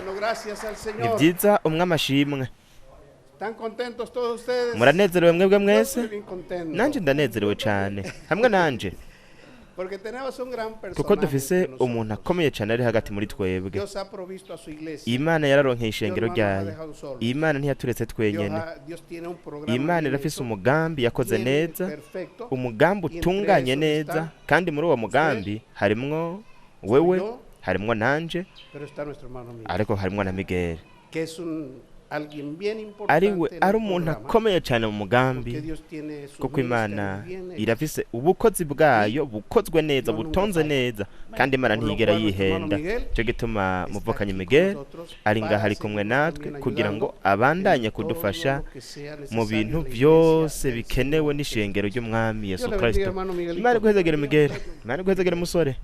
Bueno, gracias al Ni Señor. byiza, umwe amashimwe. ¿Están contentos todos ustedes? Muranezerewe mwebwe Yo mwese? estoy bien contento. Nanje ndanezerewe cyane hamwe nanje, Porque tenemos un gran kuko personaje dufise entre nosotros. umuntu akomeye cyane ari hagati muri twebwe. Dios ha provisto a su iglesia. Imana yararonkeye Dios ishengero no nos ha ryayo. dejado solos. Imana ntiyaturetse Dios, twenyene. Dios tiene un programa Imana bien irafise hecho, umugambi yakoze bien neza, perfecto. umugambi Y entre utunganye esos neza, está kandi muri uwo mugambi harimwo wewe, yo, harimwo nanje, pero está nuestro hermano Miguel, ariko harimwo na Miguel, que es un alguien bien importante ari we en ari el umuntu programa, akomeye cyane mu porque mugambi, Dios tiene su kuko Imana ministerio bien hecho. irafise ubukozi bwayo bukozwe neza, Dios nunca butonze falla. neza, kandi Imana Por lo ntiyigera cual nuestro hermano yihenda. Miguel Cyo gituma está muvukanyi aquí con Miguel nosotros ari ngaha, para ari kumwe seguirnos natwe también kugira ngo ayudando abandanye en todo kudufasha lo que sea mu necesario bintu en la iglesia byose del bikenewe Señor n'ishengero Jesucristo. ry'umwami Dios Yesu le bendiga, Kristo. hermano Imana Miguelito. iguhezagere, Miguel. Imana iguhezagere, musore.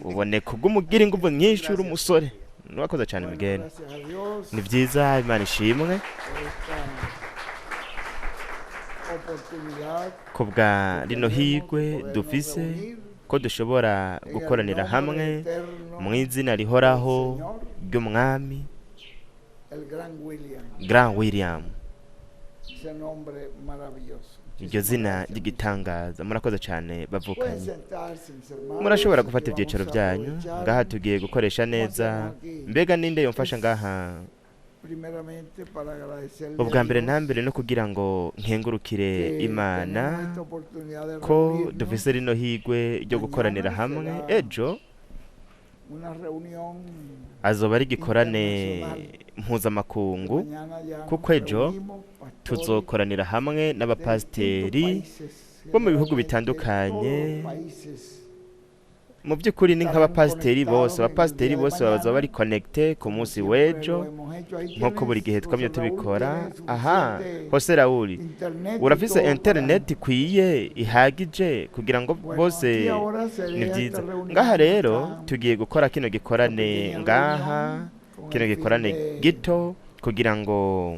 Uboneka ubwo umugira inguvu nyinshi uri Gracias. umusore. Nurakoze cyane, Bueno, Miguel. gracias a Dios Ni byiza, Imana ishimwe por esta oportunidad kubwa que rino tenemos de hirwe podernos dufise reunir ko dushobora en el gukoranira nombre hamwe eterno mu izina del rihoraho Señor, ry'umwami el gran William, Grand William, ese nombre maravilloso. Iryo Muchísimas zina gracias. ry'igitangaza. Murakoze cyane, Pueden bavukanye. sentarse, mis hermanos, Murashobora aquí gufata ibyicaro vamos a byanyu. aprovechar Ngaha tugiye gukoresha ¿Cómo neza. hacemos aquí? Mbega ninde yomfasha Es ngaha? primeramente para agradecerle a Ubwa mbere na Dios mbere no kugira ngo nkengurukire que Imana tenemos esta oportunidad de ko reunirnos. dufise rino higwe ryo gukoranira Mañana hamwe. será Ejo una reunión azoba ari igikorane internacional. mpuzamakungu, Mañana ya nos kuko ejo reunimos pastores tuzokoranira hamwe de distintos n'abapasiteri países, bo mu bihugu generalmente bitandukanye. todos los países Mu by'ukuri ni estarán nk'abapasiteri bose, conectados en el abapasiteri día de bose bazaba mañana, bari connecté ku como munsi siempre w'ejo, lo hemos hecho. Ahí nk'uko buri tienes, gihe twamye José Raúl, tubikora. tiene Aha, suficiente Jose Raul, internet y urafise todo para. interineti ikwiye ihagije kugira ngo Bueno, bose? aquí ahora Ni sería esta byiza. reunión Ngaha rero esta, tugiye gukora kino esta gikorane pequeña ngaha, reunión con kino el fin gikorane gito kugira ngo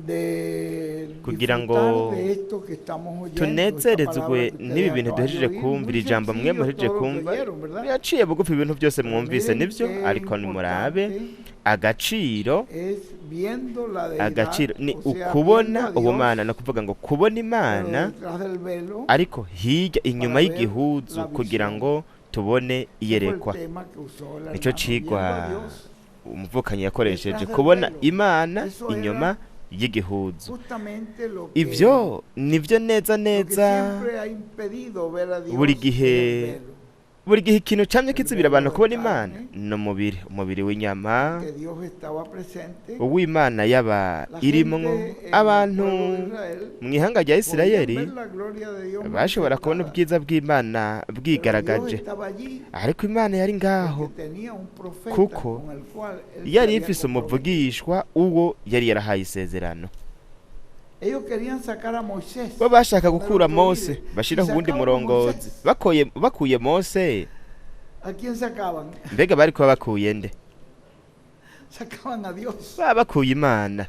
de kugira ngo disfrutar de esto que estamos oyendo, esta tunezerezwe palabra que ustedes n'ibi bintu acaban de duhejeje oír. kumva, Muy iri jambo mwe sencillo muhejeje todo lo que kumva. oyeron, ¿verdad? Biraciye bugufi ibintu byose Pero mwumvise, miren nibyo, qué ariko nimurabe importante agaciro. es viendo la deidad, Agaciro ni o sea, viendo ukubona a Dios, ubumana, no kuvuga ngo kubona pero Imana, detrás del velo, ariko hirya inyuma para ver y'igihuzu, la kugira visión. ngo tubone Ese fue el iyerekwa. tema que usó el Nicyo hermano, viendo a cigwa Dios umuvukanyi yakoresheje, detrás del kubona velo. Imana Eso inyuma era y'igihuzu. justamente lo Ibyo que, nibyo neza lo que neza. siempre ha impedido ver a Buri Dios es gihe, el velo. buri gihe ikintu camye El kizibira velo abantu de kubona Imana carne, ni umubiri, umubiri w'inyama que Dios estaba presente. uw'Imana yaba La irimwo. gente en el Abantu pueblo de Israel mu ihanga rya podían Isirayeli ver la gloria de Dios bashobora kubona manifestada, ubwiza bw'Imana pero Dios bwigaragaje, estaba allí ariko Imana yari ngaho porque tenía un profeta kuko con el cual él se yari había ifise comprometido. umuvugishwa uwo yari yarahaye isezerano. Ellos querían sacar a Moisés, Bo bashaka poner gukura otro Mose, líder, y bashiraho uwundi sacaban a murongozi. Moisés. Bakoye, bakuye Mose, ¿A quién sacaban? mbega bari kuba bakuye nde? Sacaban a Dios. Baba bakuye Imana.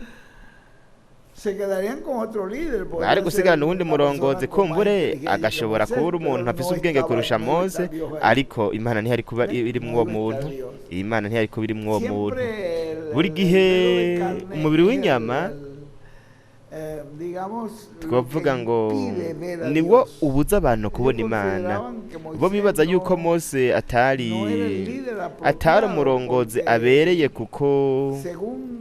Se quedarían con otro líder, Bari podría ser gusigarana uwundi una persona murongozi, con más kumbure inteligencia que agashobora Moisés, kuba uri pero umuntu afise no ubwenge estaba, kurusha no iba a Mose, estar Dios ahí. ariko Imana ntiyari kuba ¿Ve? irimwo No uwo iba a estar muntu. Dios. Imana ntiyari kuba irimwo uwo muntu. Siempre el, Buri el gihe velo de carne umubiri es w'inyama el, digamos, lo que twavuga ngo impide ver a niwo Dios. ubuza abantu Ellos kubona Imana. consideraban que Bo Moisés bibaza yuko no, Mose atari no era el líder atari apropiado umurongozi porque abereye, kuko según, según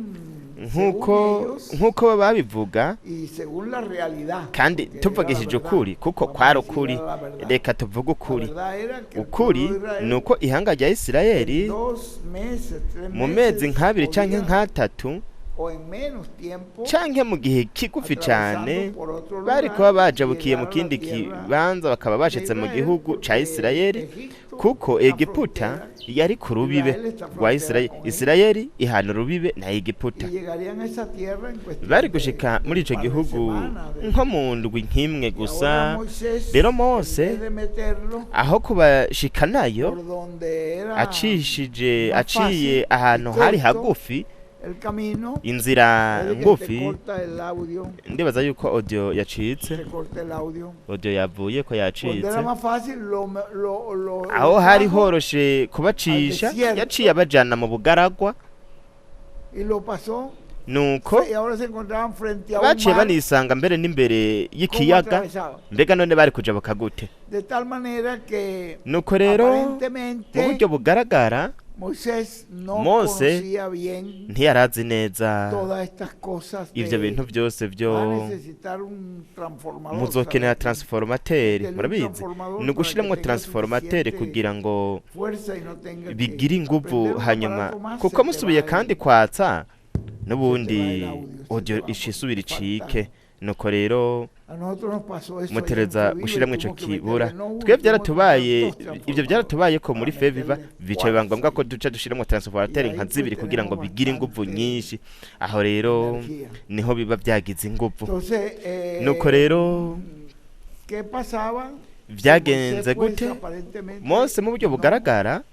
nk'uko ellos nk'uko babivuga y según la realidad, kandi porque era la tuvugishije verdad, ukuri, kuko vamos a kwari decir, ukuri, era la verdad. reka tuvuge La ukuri. verdad era que el Ukuri pueblo de ni Israel uko ihanga rya en Isirayeli 2 meses, tres mu mezi meses, nk'abiri canke podían, nk'atatu o en menos tiempo, canke mu gihe kigufi cane, atravesando por otro bari lugar, kuba bajabukiye llegar mu a la kindi tierra kibanza, bakaba de bashitse mu Israel, gihugu ca porque Isirayeli, Egipto kuko está Egiputa frontera, yari ku rubibe Israel está rwa frontera Isirayeli. con Egipto, Isirayeli ihana urubibe na Egiputa. y llegarían a esa tierra en cuestión Bari de, gushika de muri un ico par de gihugu semanas. nko mu ndwi nk'imwe Y ahora gusa. Moisés, Rero en Mose, vez de meterlo aho kubashikanayo por donde era acishije más aciye fácil y ahantu hari corto, hagufi El camino, Inzira puede que se ngufi. corta el audio, Ndibaza yuko audio yacitse. se corta el audio. Audio yavuye ko Donde yacitse. era más fácil, lo Aho hari trajo horoshe kubacisha, al desierto. yaciye abajana mu bugaragwa. Y lo pasó. Nuko Y ahora se encontraban frente a un baciye mar. banisanga mbere n'imbere ¿Cómo y'ikiyaga. atravesaba? Mbega none bari kuja bakagute? De tal manera que Nuko rero mu aparentemente buryo bugaragara Moisés no Mose conocía bien ntiyarazi neza todas estas cosas ivyo de bintu byose byo va a necesitar un transformador, muzokenera ¿sabe? transformateri. Meterle un Murabizi, transformador ni para ugushiramwo que tenga transformateri suficiente kugira ngo fuerza y no tenga que bigire inguvu. prender un Hanyuma aparato más, kuko se te musubiye va kandi el- kwatsa n'ubundi se te va el audio, se audio te va ica isubira fatal. icike. Nuko rero A nosotros nos pasó eso allá en mutereza Feviva y gushiramwo ico tuvimos que kibura. meterle, no Twe uno, byaratubaye, tuvimos que meter dos ivyo byaratubaye ko muri para Feviva meterle bica biba ngombwa ko cuatro, duca dushiramwo transformateri Y ahí nka pues zibiri kugira ngo tenemos bigire inguvu bastante nyinshi. Aho rero energía. niho biba byagize inguvu. Entonces, Nuko rero ¿qué pasaba? vyagenze Moisés, pues, gute? aparentemente Mose mu buryo no bugaragara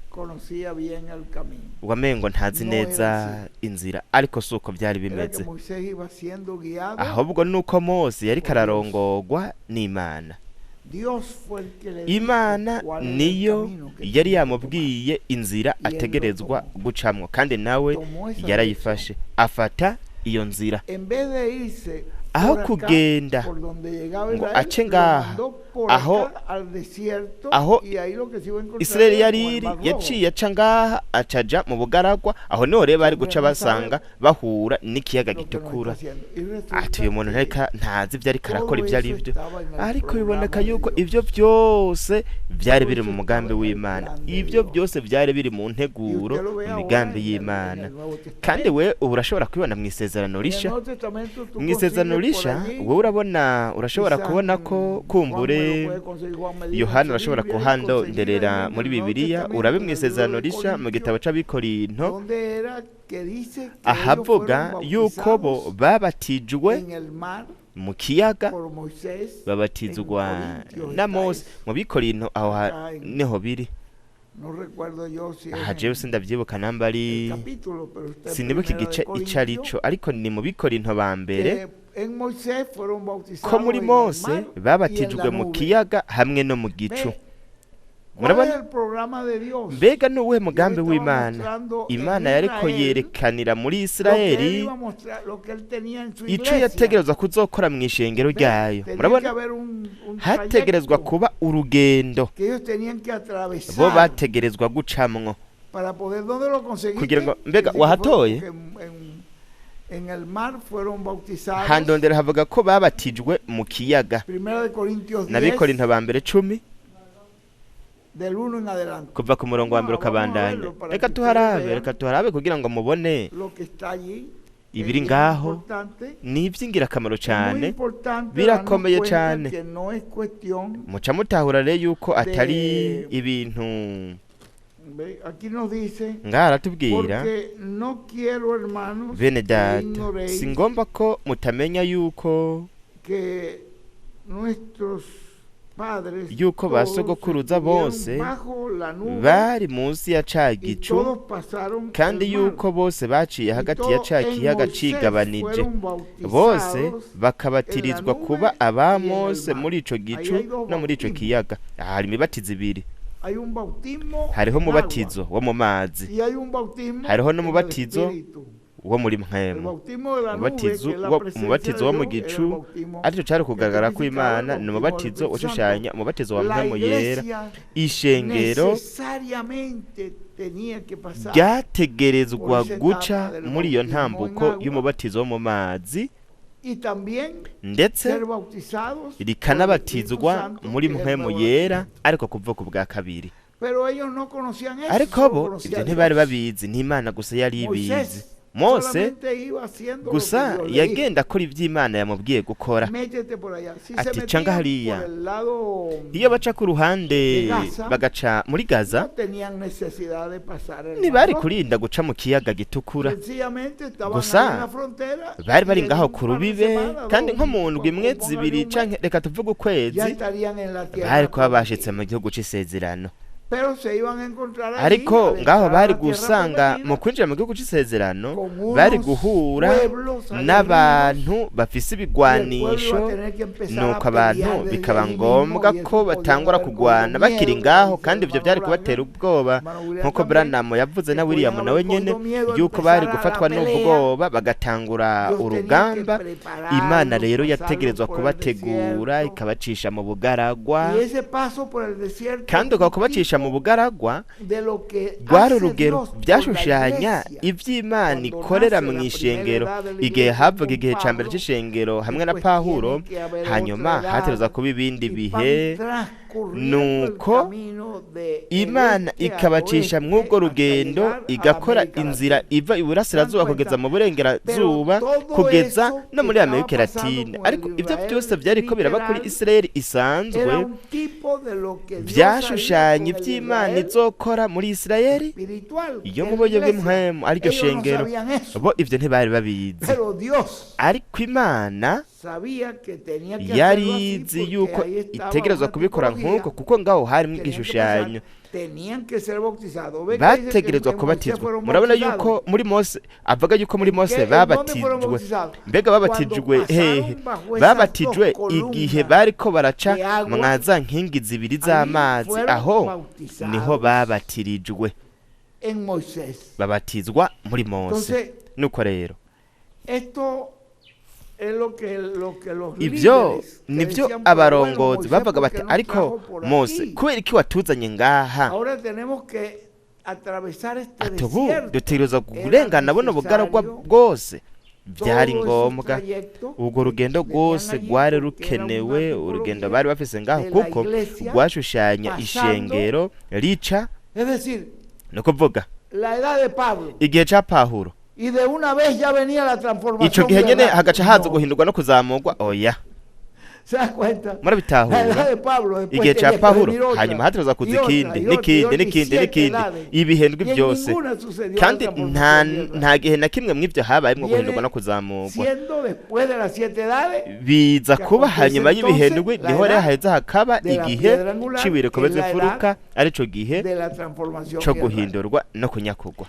conocía bien el camino. wamengo ntazi No neza era inzira, ariko si uko byari Era que bimeze. Moisés iba siendo guiado. Ahubwo nuko Mose yariko por Dios. ararongogwa n'Imana. Dios fue el que le dijo Imana cuál era el niyo camino que yari tenía que tomar. yamubwiye inzira Y él lo ategerezwa tomó. gucamwo, kandi nawe Tomó esa yarayifashe afata iyo nzira. En vez de irse Aho por acá, kugenda por donde llegaba ngo Israel, ace lo ngaha, mandó por aho acá al desierto, aho y ahí lo que se iba a encontrar Isirayeli era yari con el iri, Mar Rojo. yaciye aca ngaha acaja mu bugaragwa. Aho niho rero bari guca Hombre, no sabe basanga bahura n'ikiyaga lo que nos está gitukura. haciendo. Y resulta Ati uyu muntu que ntareka ntazi ibyo ariko arakora todo ibyo ari eso byo. estaba en el Ariko biboneka programa de yuko Dios. ibyo byose byari Todo biri eso mu mugambi estaba en el w'Imana, plan de ibyo Dios. byose byari biri mu Y nteguro, usted lo ve mu ahora migambi en el, en y'Imana. el Nuevo Kandi Testamento. we ubu urashobora kubibona mu isezerano En el risha. Nuevo Testamento tú Mu isezerano consigues por risha allí, wowe urabona, urashobora quizás kubona ko Juan me kumbure lo puede conseguir, Juan Medina en Yohana su urashobora Biblia y conseguir kuhandonderera ahí en muri el Nuevo Bibiliya, Testamento, urabe en mu el libro isezerano de risha mu Corintios, gitabo c'Abikorinto, donde era que dice que ellos ahavuga fueron yuko bo bautizados babatijwe en el mar mu kiyaga, por Moisés. En babatizwa Corintios na está Mose. eso. Mu Bikorinto aho Acá en, niho biri. no recuerdo yo si es Aha jewe en sindavyibuka namba el ari, capítulo, pero está en sinibuka Primera de igice ico ari Corintios, co, ariko ni mu Bikorinto ba mbere que en Moisés fueron ko bautizados muri en el Mose mar y en la babatijwe mu nube. kiyaga hamwe no mu gicu. Ve, ¿cuál es Murabona? el programa de Dios? Mbega ni uwuhe Dios mugambi estaba w'Imana? mostrando en Imana yariko Israel yerekanira muri lo que él Isirayeli iba a mostrar, lo que él tenía en su ico iglesia. yategerezwa kuzokora mu ishengero Ve, ryayo. tenía que Murabona, haber un hategerezwa trayecto kuba urugendo que ellos tenían que bo atravesar bategerezwa gucamwo para poder. ¿Dónde lo kugira ngo conseguiste? mbega Dice que fueron wahatoye? porque en el mar fueron bautizados. Handondera havuga ko babatijwe mu kiyaga. Primera de Corintios 10, N'Abikorinto ba mbere 10 del 1 en adelante. kuva ku murongo wa mbere No, vamos a ukabandanya. verlo para Reka que ustedes tuharabe, vean reka tuharabe kugira ngo mubone lo que está allí, que es ibiri bien ngaho. importante. Ni iby'ingirakamaro Es muy cyane, importante darnos birakomeye cuenta cyane. que no es cuestión Muca mutahura rero yuko atari de ibintu. ve, aquí nos dice, Ngaha aratubwira: porque no quiero, hermanos, bene que data, ignoréis si ngomba ko mutamenya yuko que nuestros padres yuko ba todos sogokuruza estuvieron bose bajo la nube bari munsi ya ca y gicu, todos pasaron kandi el mar. yuko bose baciye Y hagati ya todos ca en kiyaga Moisés cigabanije, fueron bose bautizados en la bakabatirizwa kuba nube aba y en el Mose mar. muri ico Ahí gicu hay dos no muri ico bautismos. kiyaga. Aha hari imibatizo ibiri. Hay un bautismo Hariho en agua umubatizo wo mu mazi, y hay un bautismo hariho en el n'umubatizo Espíritu. wo muri El mpwemu. bautismo de la nube, Umubatizo que es la wo presencia umubatizo de wo mu Dios, era el gicu, bautismo aricyo cari que kugaragara tipificaba el kw'Imana, ni bautismo del umubatizo Espíritu Santo. ushushanya umubatizo wa La mpwemu yera. iglesia Ishengero necesariamente tenía que pasar por ryategerezwa esa guca etapa del muri iyo bautismo en ntambuko agua y'umubatizo wo mu mazi, y también ndetse ser bautizados por el Espíritu rikanabatizwa Santo, muri que es el mpwemu nuevo yera, nacimiento. ariko kuva ku bwa kabiri. Pero ellos no conocían eso, Ariko solo bo conocía ibyo a ntibari Dios. babizi, n'Imana gusa yari ibizi. Moisés Mose solamente iba haciendo lo que gusa Dios le dijo. yagenda akora iby'Imana yamubwiye gukora. Métete por allá. Si se Ati ca metían por hariya. el lado Iyo baca ku ruhande de Gaza, bagaca muri Gaza, no tenían necesidad de pasar el Mar ntibari Rojo. kurinda guca mu kiyaga gitukura. Sencillamente estaban ahí en Gusa la frontera bari bari y en ngaho un ku par de rubibe, semanas, kandi dos, nko mu ndwi imwe, póngale zibiri un mes, canke reka tuvuge ukwezi, ya estarían en la bari tierra kuba bashitse prometida. mu gihugu c'isezerano. Pero se iban a encontrar allí, Ariko al ngaho entrar a bari la tierra gusanga prometida, mu kwinjira mu gihugu c'isezerano, con unos bari guhura pueblos aguerridos, n'abantu bafise y el pueblo iba a ibigwanisho. tener que empezar a Nuko abantu pelear desde bikaba ahí mismo, ngombwa y eso ko podían batangura haber kugwana cogido bakiri miedo, como ngaho, dice el kandi ivyo hermano byari Branham, kubatera ubwoba, hermano William nk'uko también, Branham yavuze que na William podían nawe haber nyene, cogido miedo, yuko bari empezar a la gufatwa pelea. n'ubwoba bagatangura Dios tenía que urugamba. Imana prepararlos, rero pasarlos yategerezwa por el kubategura, desierto. ikabacisha mu bugaragwa. Y ese paso por el desierto Kandi es uko un kubacisha mu tipo bugaragwa de lo que rwari hace urugero, Dios por la byashushanya iglesia ivy'Imana cuando ikorera nace mu la primera ishengero edad de la igihe iglesia havuga con igihe ca mbere Pablo. c'ishengero hamwe na Después Pawulo, tiene que haber hanyuma otra hategerezwa edad kuba ibindi y van bihe. transcurriendo el Nuko camino de el Imana este al ikabacisha oeste mw'ubwo hasta rugendo, llegar a la igakora América inzira Latina. iva iburasirazuba ¿Se dan kugeza cuenta? mu Pero burengerazuba, todo kugeza eso no que muri estaba Amerika pasando Latine. con el Ariko ivyo byose Israel vyariko biraba kuri literal Isirayeli isanzwe era un tipo de lo que Dios haría vyashushanya con el ivy'Imana Israel izokora muri Isirayeli espiritual, iyo que mu es la buryo iglesia. bw'impwemu, ariryo Ellos no shengero. sabían eso, Bo ivyo ntibari babizi, pero Dios ariko Imana sabía que tenía que yari hacerlo así izi porque yuko ahí estaba itegerezwa una kubikora tipología. nk'uko, kuko ngaho harimwo Tenían que igishushanyo. pasar, tenían que ser bautizados. Ve que dice que Bategerezwa en Moisés kubatizwa. fueron Murabona bautizados. yuko muri Mose avuga yuko muri ¿En Mose qué? ¿En dónde fueron babatijwe. bautizados? Mbega Cuando babatijwe hehe? pasaron bajo esas dos Babatijwe igihe columnas bariko baraca de agua, mwaza nkingi zibiri allí z'amazi, fueron aho niho bautizados babatirijwe, en Moisés. babatizwa muri Mose. Entonces, Nuko rero esto es lo que los ivyo líderes que nivyo decían, pero bueno, abarongozi Moisés, bavuga ¿por bati qué nos ariko trajo por Mose, aquí? kubera iki watuzanye ngaha? Ahora tenemos que atravesar este Ati ubu desierto. dutegerezwa Era kurengana buno bugaragwa necesario bwose. Byari todo ese ngombwa, trayecto urwo que rugendo tenían rwose allí, rwari porque era una rukenewe, urugendo tipología bari bafise ngaho, de la kuko iglesia rwashushanya pasando, ishengero rica, es decir, ni ukuvuga la edad de Pablo. igihe ca Pawulo. Y de una vez ya venía la Ico transformación gihe y el nyene rapto. hagaca haza No. guhindurwa no kuzamurwa, oya. ¿Se da cuenta? La Murabitahura? edad de Pablo, después Igihe ca tenía que Pawulo, venir otra, hanyuma hategerezwa kuza y otra, ikindi y otra, y n'ikindi otra, y n'ikindi siete n'ikindi, edades. ibihendwi Y en byose, ninguna sucedió la kandi nta transformación y el nta rapto. gihe na kimwe mw'ivyo habayemwo guhindurwa Viene no kuzamurwa. siendo después de las siete edades Biza que kuba acontece hanyuma entonces y'ibihendwi, la niho rero edad haheza hakaba de la igihe piedra angular, c'ibireko que es la imfuruka, edad arico gihe de la transformación co y el rapto. guhindurwa no kunyakugwa.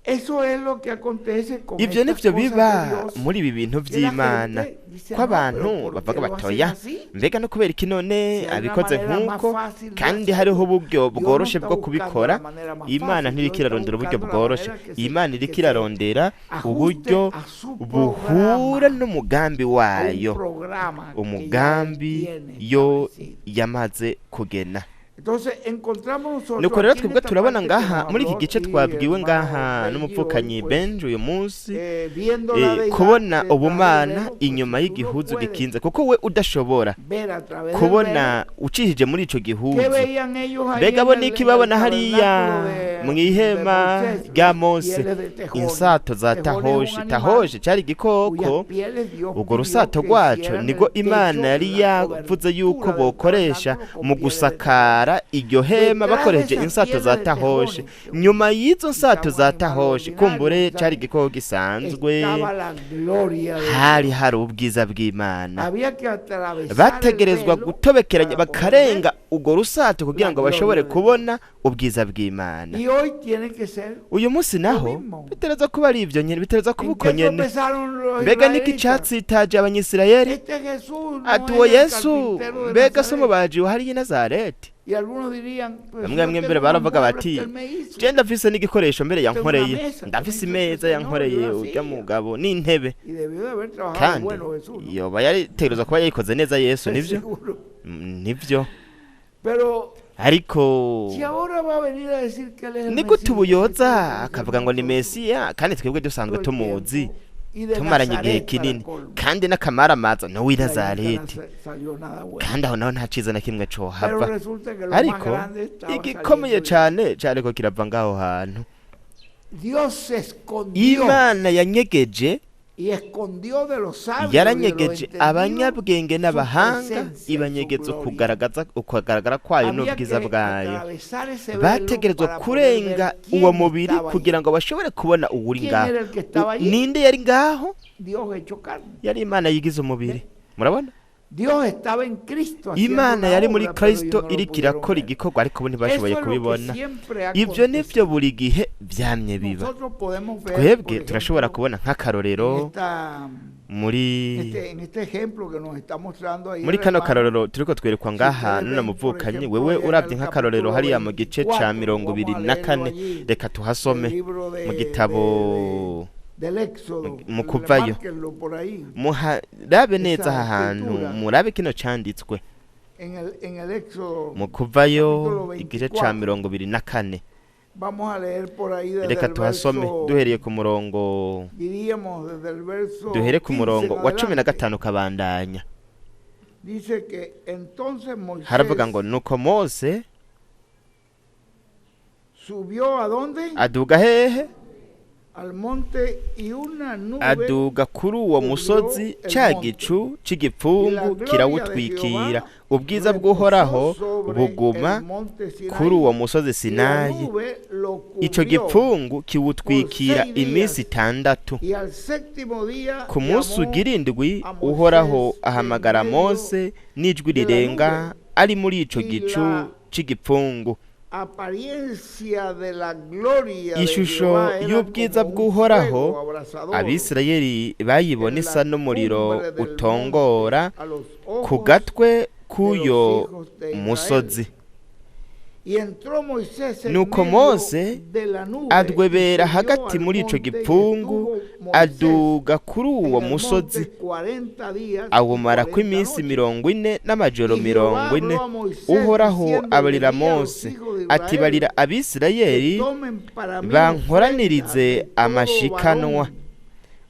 Eso es lo que acontece con Ivyo estas nivyo cosas de biba Dios, muri ibi bintu que la vy'Imana, gente dice, ko no, pero abantu ¿por bavuga qué lo bati hacen oya, así? mbega no kubera iki none Si hay una abikoze manera más nk'uko, fácil de kandi hariho hacerlo. uburyo Dios no bworoshe está bwo buscando kubikora. la manera más Imana fácil, Dios ntiriko está irarondera uburyo buscando la bworoshe, manera que se, Imana iriko que se irarondera ajuste uburyo a su buhura programa, n'umugambi a un wayo, programa que ya Él umugambi tiene yo establecido. yamaze kugena. Entonces encontramos nosotros Nuko rero aquí en twebwe esta turabona parte que ngaha nos muri iki habló gice aquí el twabwiwe hermano ngaha Benji hoy, n'umupfukanyi pues Benji uyu munsi, viendo la deidad kubona detrás del ubumana velo, pues inyuma si tú no y'igihuzu puedes gikinze, kuko we udashobora ver a través del kubona velo, ucishije muri ico ¿qué gihuzu. veían ellos ahí Mbega en bo el, niki en el babona hariya tabernáculo de mw'ihema Moisés? rya Las Mose? pieles de tejones. Insato za Tejón es un tahoshi. animal Tahoshi cari cuyas igikoko. pieles Dios Urwo pidió rusato que rwaco hicieran nirwo el techo Imana yari la yavuze yuko cobertura del bokoresha tabernáculo con mu pieles de tejones. gusakara iryo hema Detrás de bakoresheje esas insato pieles za de tahoshi. tejones, que Nyuma y'izo quizá nsato un za animal tahoshi, ordinario, kumbure quizá cari igikoko gisanzwe, estaba la gloria de hari Dios. hari ubwiza bw'Imana. Había que atravesar el Bategerezwa velo gutobekeranya para poder bakarenga ver urwo rusato kugira la ngo bashobore gloria de Dios. kubona ubwiza bw'Imana. Y hoy tiene que ser Uyu munsi lo naho mismo. bitereza kuba ari ivyo nyene, bitereza kuba ¿En uko qué nyene. tropezaron los Mbega niki israelitas? catsitaje abanyisirayeli? Este Jesús no Ati uwo es el Yesu carpintero de mbega si Nazaret. umubaji wahariye i Nazareti? Y algunos dirían, pues Bamwe yo bamwe mbere tengo unos baravuga muebles bati que él me hizo. je ndafise n'igikoresho mbere Tengo una yankoreye, mesa que me ndafise hizo este imeza señor, yo yankoreye la urya hacía. mugabo n'intebe. Y debió de haber trabajado Kandi bueno Jesús, ¿no? yoba yaritegerezwa kuba yayikoze neza Yesu, nivyo? Seguro. Nivyo. Pero Ariko si ahora va a venir a decir que él es el ni gute Mesías, ubu que yoza todos conocemos akavuga ngo ni nosotros Mesiya, kandi twebwe dusanzwe todo el tumuzi tiempo, y de tumaranye igihe Nazaret para kinini, colmo. kandi n'akamaramaza ni uw'i De ahí nunca Nazareti, salió nada bueno. kandi aho naho nta ciza na kimwe Pero cohava. resulta que lo más Ariko grande estaba igikomeye saliendo de ahí. cane cariko kirava ngaho hantu. Dios se escondió Imana yanyegeje, y escondió de los sabios y de los yaranyegeje entendidos abanyabwenge su n'abahanga, presencia y su ibanyegeza gloria. ukugaragaza ukugaragara kwayo Había n'ubwiza que bwayo. atravesar ese velo Bategerezwa para poder kurenga ver uwo quién mubiri estaba allí. kugira ngo bashobore kubona uwuri ¿Quién ngaho. era el que estaba allí? Ninde yari ngaho? Dios hecho carne. Yari Imana yigize umubiri. Murabona? Dios estaba en Cristo haciendo Imana una yari muri obra, pero ellos Kristo no lo iriko pudieron irakora ver. igikorwa, ariko bo ntibashoboye Eso es lo que kubibona. siempre ha Ivyo nivyo acontecido. buri gihe vyamye biba. Nosotros podemos ver, Twebwe por turashobora ejemplo, kubona nk'akarorero en esta, muri en este ejemplo que nos está mostrando ahí muri el kano hermano, karorero turiko twerekwa si ngaha ustedes nuna ven, por muvukanyi, ejemplo, wewe allá en uravye el nk'akarorero capítulo hariya mu gice ca 24, mirongo vamos ibiri a na leerlo kane, allí, reka el tuhasome libro mu gitabo del Éxodo, mu kuvayo. márquenlo por ahí, Muharabe neza esa aha hantu, escritura. murabe kino canditswe en el Éxodo, mu kuvayo capítulo igice ca 24. 24. Vamos a leer por ahí desde Reka el tuhasome verso, duhereye ku murongo, diríamos desde el verso duhere ku 15 en murongo wa cumi na adelante. gatanu ukabandanya. Dice que entonces Haravuga ngo Moisés nuko Mose subió ¿a dónde? aduga hehe? Al monte y una nube Aduga kuri uwo cubrió musozi, el ca monte. gicu Y la c'igipfungu gloria de kirawutwikira, Jehová ubwiza bw'Uhoraho reposó sobre buguma el monte kuri uwo Sinaí, musozi y la Sinayi, nube lo ico cubrió gipfungu por kiwutwikira 6 iminsi días. 6. Y al séptimo día Ku munsi llamó ugira indwi a Uhoraho Moisés en ahamagara medio Mose n'ijwi de la rirenga nube, ari muri ico y gicu la c'igipfungu. apariencia de la gloria de Ishusho Jehová era y'ubwiza como un bw'Uhoraho fuego abrasador Abisirayeli bayibona en isa la n'umuriro cumbre del monte utongora a los ku ojos gatwe de los k'uyo hijos de Israel. musozi. Y entró Moisés en Nuko medio Mose de la nube y adwebera subió hagati al muri ico monte y gipfungu, estuvo Moisés aduga kuri en uwo el monte musozi, 40 días y awumarako 40 iminsi noches. 40 n'amajoro Y Jehová 40. habló a Moisés Uhoraho diciendo, abarira di a los Mose hijos de ati Israel barira que Abisirayeli tomen para mí ofrenda bankoranirize de todo amashikanwa, varón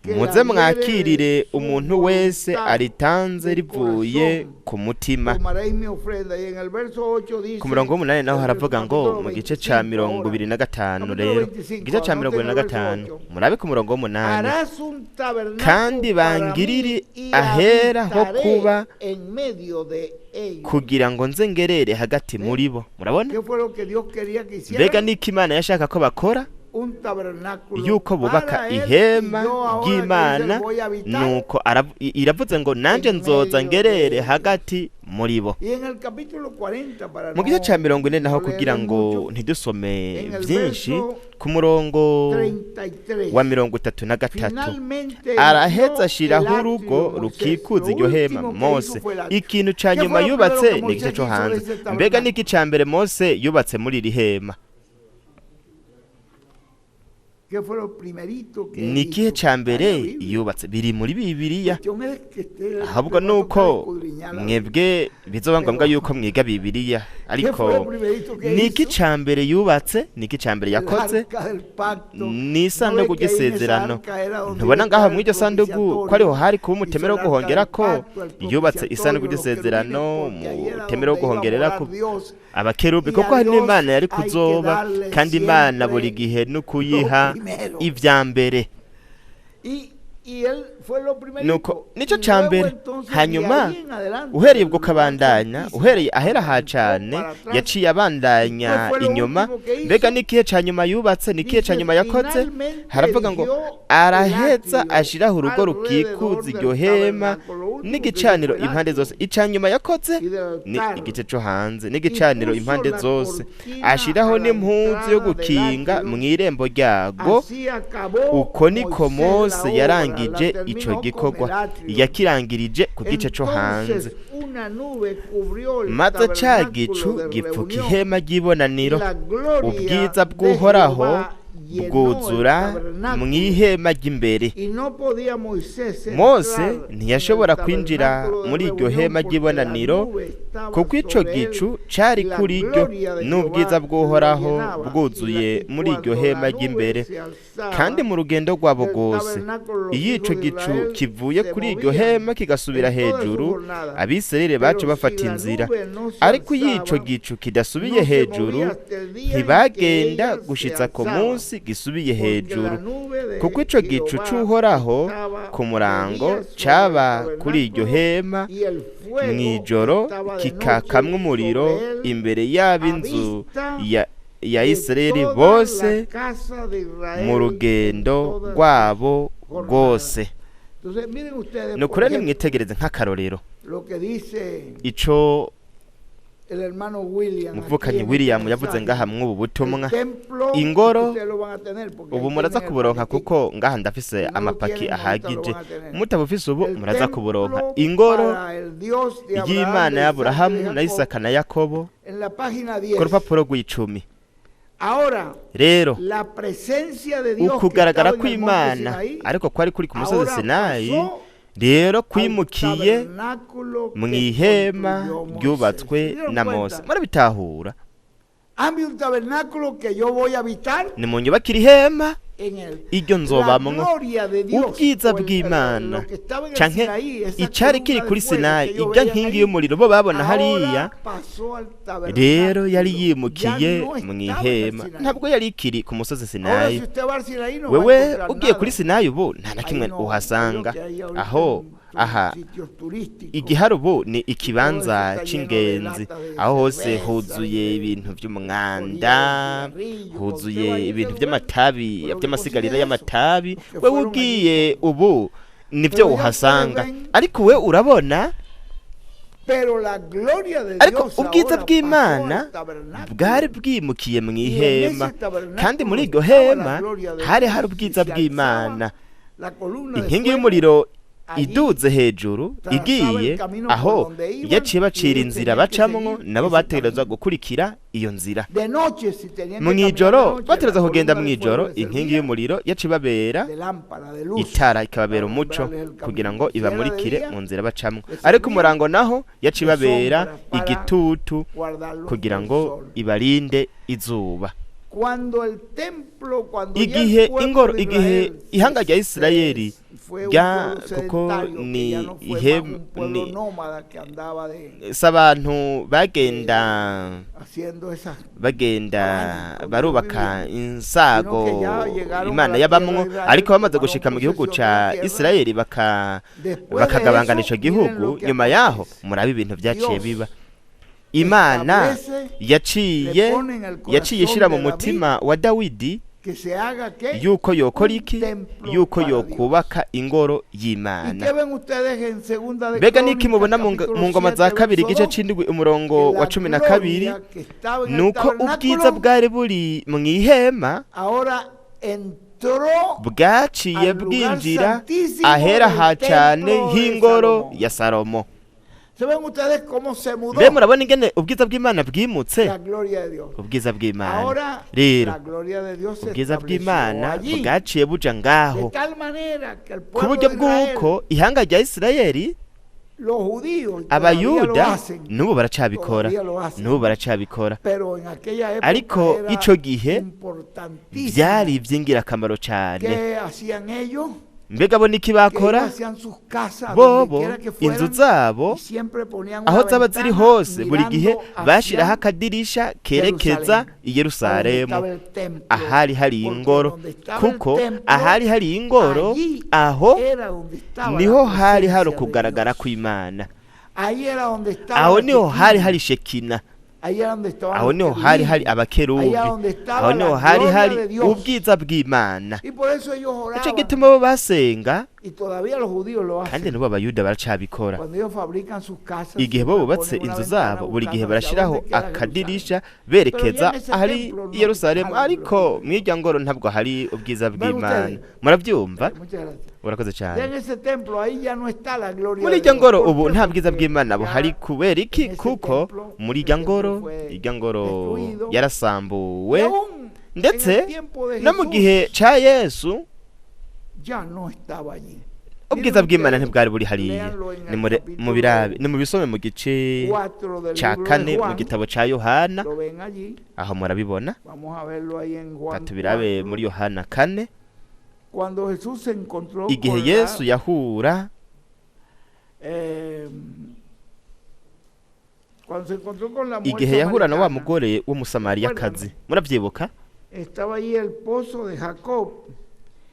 que muze la diere de mwakirire su umuntu wese voluntad aritanze de rivuye corazón. ku mutima. Tomaréis mi ofrenda. Y en el verso 8 Ku murongo dice, w'umunani naho el haravuga ngo capítulo mu gice ca 25 mirongo ahora, ibiri na gatanu capítulo rero, 25, igice ca mirongo anoten ibiri na el verso gatanu, 8. murabe ku murongo w'umunani, Harás un tabernáculo kandi para mí bangirire y ahera ho habitaré kuba en medio de ellos. kugira ngo nze ngerere hagati ¿Ve? muri bo. Murabona ¿Qué fue lo que Dios quería que mbega hicieran? niko Imana yashaka ko bakora, Un tabernáculo yuko bubaka para él y ihema yo ahora que dice ry'Imana. voy a habitar Nuko iravuze ngo nanje en nzoza medio de ngerere ellos. hagati muri bo. Y en el capítulo 40, para Mu gice ca no 40 naho, kugira leerles ngo mucho, ntidusome en el vyinshi, verso ku murongo 33, wa 33, finalmente araheza erigió el ashiraho atrio urugo Moisés. rukikuza Lo iryo hema. último que hizo Mose fue el atrio. ikintu ca ¿Qué nyuma fue lo primero yubatse que ni igice Moisés co hizo de hanze. ese Mbega tabernáculo? niki ca mbere Mose yubatse muri iri hema? ¿Qué fue lo primerito que él Ni ikihe hizo? ca Está en la mbere Biblia. yubatse? Biri muri Bibiliya. Cuestión es que usted Ahubwo le va a tocar nuko escudriñar la Biblia. mwebwe bizoba ngombwa Pero, yuko mwiga Bibiliya. ¿qué fue Ariko lo primerito que niki hizo? ca mbere yubatse? Niki ca mbere El yakoze? arca del pacto. Ni ¿No ve isanduku que ahí en esa ry'isezerano. arca era donde iba Ntubona a ngaho estar el mw'iryo sanduku ko ariho propiciatorio? hari kuba Hizo umutemero el wo arca del guhongerako? pacto, el Yubatse isanduku propiciatorio, los ry'isezerano, querubines, porque ahí era umutemero wo donde iba a guhongererako morar Dios. abakerubi, Y kuko a hari Dios n'Imana yari hay que kuzoba, darle kandi Imana buri siempre gihe lo n'ukuyiha primero. ivya mbere. Y él fue lo Nuko primerito. nico Y ca luego mbere. entonces de Hanyuma ahí en adelante, uhereye del ubwo lugar ukabandanya, santísimo, uhereye ahera ha arrancó cane, para atrás. yaciye ¿Y qué abandanya fue lo inyuma. último que Mbega hizo? n'ikihe ca nyuma yubatse? N'ikihe ca Dice, nyuma yakoze? finalmente Haravuga ngo erigió el araheza atrio ashiraho urugo alrededor rukikuza del iryo hema tabernáculo. Lo último que hizo n'igicaniro fue el impande atrio zose. Ica nyuma yakoze y del ni altar. igice co hanze Y n'igicaniro puso impande la zose, cortina ashiraho a la n'impuzu yo entrada del gukinga atrio. mw'irembo ryago. Así acabó Uko niko Moisés la Mose obra, la yarangije ico terminó con el gikorwa, atrio. yakirangirije ku gice co hanze. Entonces una nube cubrió el Maze ca tabernáculo gicu de gipfuka reunión ihema y ry'ibonaniro, la gloria ubwiza de bw'Uhoraho Jehová llenó el bwuzura tabernáculo. mw'ihema ry'imbere. Y no podía Moisés Mose entrar en el ntiyashobora kwinjira tabernáculo de muri iryo reunión hema porque la ry'ibonaniro, nube estaba kuko ico sobre él gicu cari y la kuri ryo, gloria de n'ubwiza Jehová lo bw'Uhoraho llenaba. Y, bwuzuye y muri iryo cuando la hema nube ry'imbere. se Kandi alzaba mu rugendo rwabo del rwose, tabernáculo, los iyo ico hijos de gicu Israel kivuye se kuri iryo movían hema kigasubira en todas sus hejuru, jornadas. Abisirayeli baca Pero si bafata la inzira. nube no se Ariko iyo ico alzaba, gicu kidasubiye no se hejuru, movía hasta el día en que ntibagenda ella se gushitsa ku alzaba, munsi gisubiye porque la hejuru, nube de kuko ico gicu Jehová c'Uhoraho estaba ku de murango día sobre el caba kuri iryo tabernáculo hema, y el fuego mw'ijoro estaba de noche kikakamwo umuriro sobre él imbere a y'ab'inzu vista ya de Isirayeli toda la bose casa de mu Israel en rugendo todas sus rwabo jornadas. rwose. Entonces, miren ustedes, Ni por ukuri ejemplo, nimwitegereze nk'akarorero, Lo que dice ico el hermano William aquí umuvukanyi en este William yavuze mensaje. ngaha mw'ubu butumwa. El templo, Ingoro, ustedes lo van a tener porque ubu ahí muraza tienen el kuburonka paquetico. kuko ngaha ndafise Si no lo amapaki tienen, ahorita lo ahagije. van a tener. Mutabufise ubu El muraza kuburonka. templo Ingoro para el Dios de Abraham, y'Imana de Isaac y de y'Aburahamu na Jacob, Isaka na Yakobo, en la página ku 10. rupapuro rw'icumi. Ahora, Rero la presencia de Dios que ukugaragara estaba en el monte kw'Imana Sinaí, ariko kwari kuri ku musozi ahora Sinayi, pasó rero al kwimukiye tabernáculo que mu ihema construyó Moisés. ryubatswe ¿Se dieron na cuenta? Mose. Murabitahura? Hazme un tabernáculo que yo voy a habitar Nimunyubakire ihema en él. iryo La nzobamwo. gloria de Dios, Ubwiza o bw'Imana lo que estaba en el canke Sinaí, esa icari kiri columna de kuri fuego Sinayi, que ellos irya veían nkingi ahí, y'umuriro bo babona ahora hariya, pasó al rero yari tabernáculo. yimukiye Ya no mu estaba en el ihema, Sinaí. ntabwo yari ikiri ku musozi Ahora, Sinayi. si usted va al Sinaí, no va a Wewe encontrar ugiye kuri nada. Sinayi ubu nta na Ahí kimwe no, uhasanga. creo que hay ahorita Aho en aha sitios turísticos. igihari ubu ni ikibanza Todo eso está lleno de c'ingenzi, lata de aho hose cerveza, huzuye de ibintu vy'umwanda, colillas de cigarrillo. huzuye Usted va ahí, ibintu ese lugar, vy'amatabi, pero lo que vy'amasigarira consigue es eso, y'amatabi. los que Wewe fueron allí. ugiye ubu nivyo Pero ya ustedes uhasanga, ven, ariko we urabona, pero la gloria de ariko Dios ubwiza ahora pasó bw'Imana al tabernáculo. bwari bwimukiye mu Y en ihema, ese tabernáculo kandi muri iryo estaba la hema gloria de hari Dios. hari Y ubwiza se alzaba bw'Imana. la columna de Inkingi fuego y'umuriro allí iduze hejuru trazaba el igiye camino por aho donde iban yaciye y bacira ellos inzira tenían que bacamwo, seguir nabo ese bategerezwa camino. gukurikira iyo nzira. De noche, si tenían Mu que caminar de ijoro noche, la bategerezwa kugenda columna mu de fuego ijoro, les inkingi servía y'umuriro yaciye ibabera de lámpara, de luz, itara, ikababera para umuco alumbrarles el kugira camino. ngo Si era de ibamurikire día, mu nzira bacamwo, les ariko servía umurango naho yaciye de ibabera sombra para igitutu guardarlos kugira del ngo sol. ibarinde izuba. Cuando el templo, cuando ya el Igihe pueblo ingoro, de igihe Israel ihanga rya se, Isirayeli fue un rya pueblo kuko sedentario, que ni ya no fue más ihema un pueblo ni nómada que andaba de si abantu bagenda haciendo esas bagenda cabañas donde ellos barubaka vivían, sino insago que ya llegaron a Imana la tierra yabamwo, de Israel, ariko bamaze tomaron gushika mu gihugu posesión de ca la tierra. Isirayeli Después de bakagabangana eso, ico miren gihugu, lo que nyuma yaho acontece. murabe ibintu vyaciye Dios biba. Imana establece, le yaciye pone en el yaciye corazón ishira mu de David mutima wa Dawidi que se haga ¿qué? yuko yokora Un iki, templo yuko para Dios. yokubaka ingoro ¿Y y'Imana. qué ven ustedes en Segunda de Mbega niki Crónicas, mubona mu capítulo mu ngoma za 7, kabiri verso igice 2? c'indwi Que umurongo wa la 12, gloria que estaba en el nuko ubwiza tabernáculo bwari buri mu ihema ahora entró bwaciye al lugar bwinjira santísimo ahera del ha cane templo de h'ingoro Salomón. ya Salomo. ¿Se ven ustedes cómo se Mbe mudó murabona ingene ubwiza bw'Imana bwimutse? la gloria de Dios? Ubwiza bw'Imana Ahora rero, la gloria de Dios se ubwiza estableció bw'Imana allí, bwaciye buja de ngaho, tal manera que el ku pueblo buryo de Israel, bw'uko ihanga rya Isirayeli, los judíos todavía lo abayuda hacen, n'ubu baracabikora, todavía lo hacen, n'ubu baracabikora, pero en aquella época ariko era ico gihe importantísimo. vyari ivy'ingirakamaro cane. ¿Qué hacían ellos? Mbega bo niki Que ellos bakora? hacían sus casas donde Bobo quiera que inzu fueran zabo y siempre ponían aho una zaba ziri ventana hose, buri gihe mirando bashiraho hacia akadirisha kerekeza Jerusalén, i a donde Yerusalemu, estaba el templo, ahari hari porque ingoro, donde estaba el kuko templo, ahari hari ingoro allí aho era donde estaba la niho hari hari presencia de ukugaragara Dios. kw'Imana, Ahí era donde estaba aho la niho hari Shekinah, hari Shekina, ahí era donde estaban aho los niho hari hari querubines, ahí abakerubi, era donde estaba aho niho la hari gloria hari de Dios. ubwiza bw'Imana. Y por eso ellos Nico oraban, gituma bo basenga, y todavía los judíos lo kandi hacen. n'ubu abayuda baracabikora. Cuando ellos fabrican sus casas, Igihe bo siempre bubatse ponen una inzu ventana zabo, buri gihe buscando hacia barashiraho donde queda Jerusalén. akadirisha Pero ya berekeza en ese ahari templo no i Yerusalemu, está la ariko gloria de Dios. mw'irya ngoro ntabwo hari ubwiza ¿Ven bw'Imana. ustedes? Muravyumva? Muchas gracias. Urakoze Ya en cyane. ese templo ahí ya no está la gloria Muri de irya Dios. ngoro ¿Por ubu qué? nta bwiza Porque bw'Imana buhari ya kubera iki? en ese Kuko templo, muri el irya templo ngoro, fue irya ngoro destruido. Y yarasambuwe, aún en el ndetse tiempo de no mu Jesús gihe ca Yesu ya no estaba allí. ubwiza Miren bw'Imana ustedes, ntibwari buri hariya. léanlo en el Nimure mubirabe, nimubisome mu gice 4 del ca libro de kane mu Juan. gitabo ca Yohana, Lo ven allí. aho murabibona. Vamos a verlo ahí en Reka Juan tubirabe 4. muri Yohana 4, Cuando Jesús se encontró igihe con la, Yesu yahura eh, cuando se encontró con la mujer igihe yahura na wa samaritana, mugore w'umusamariyakazi, murabyibuka? estaba ahí el pozo de Jacob.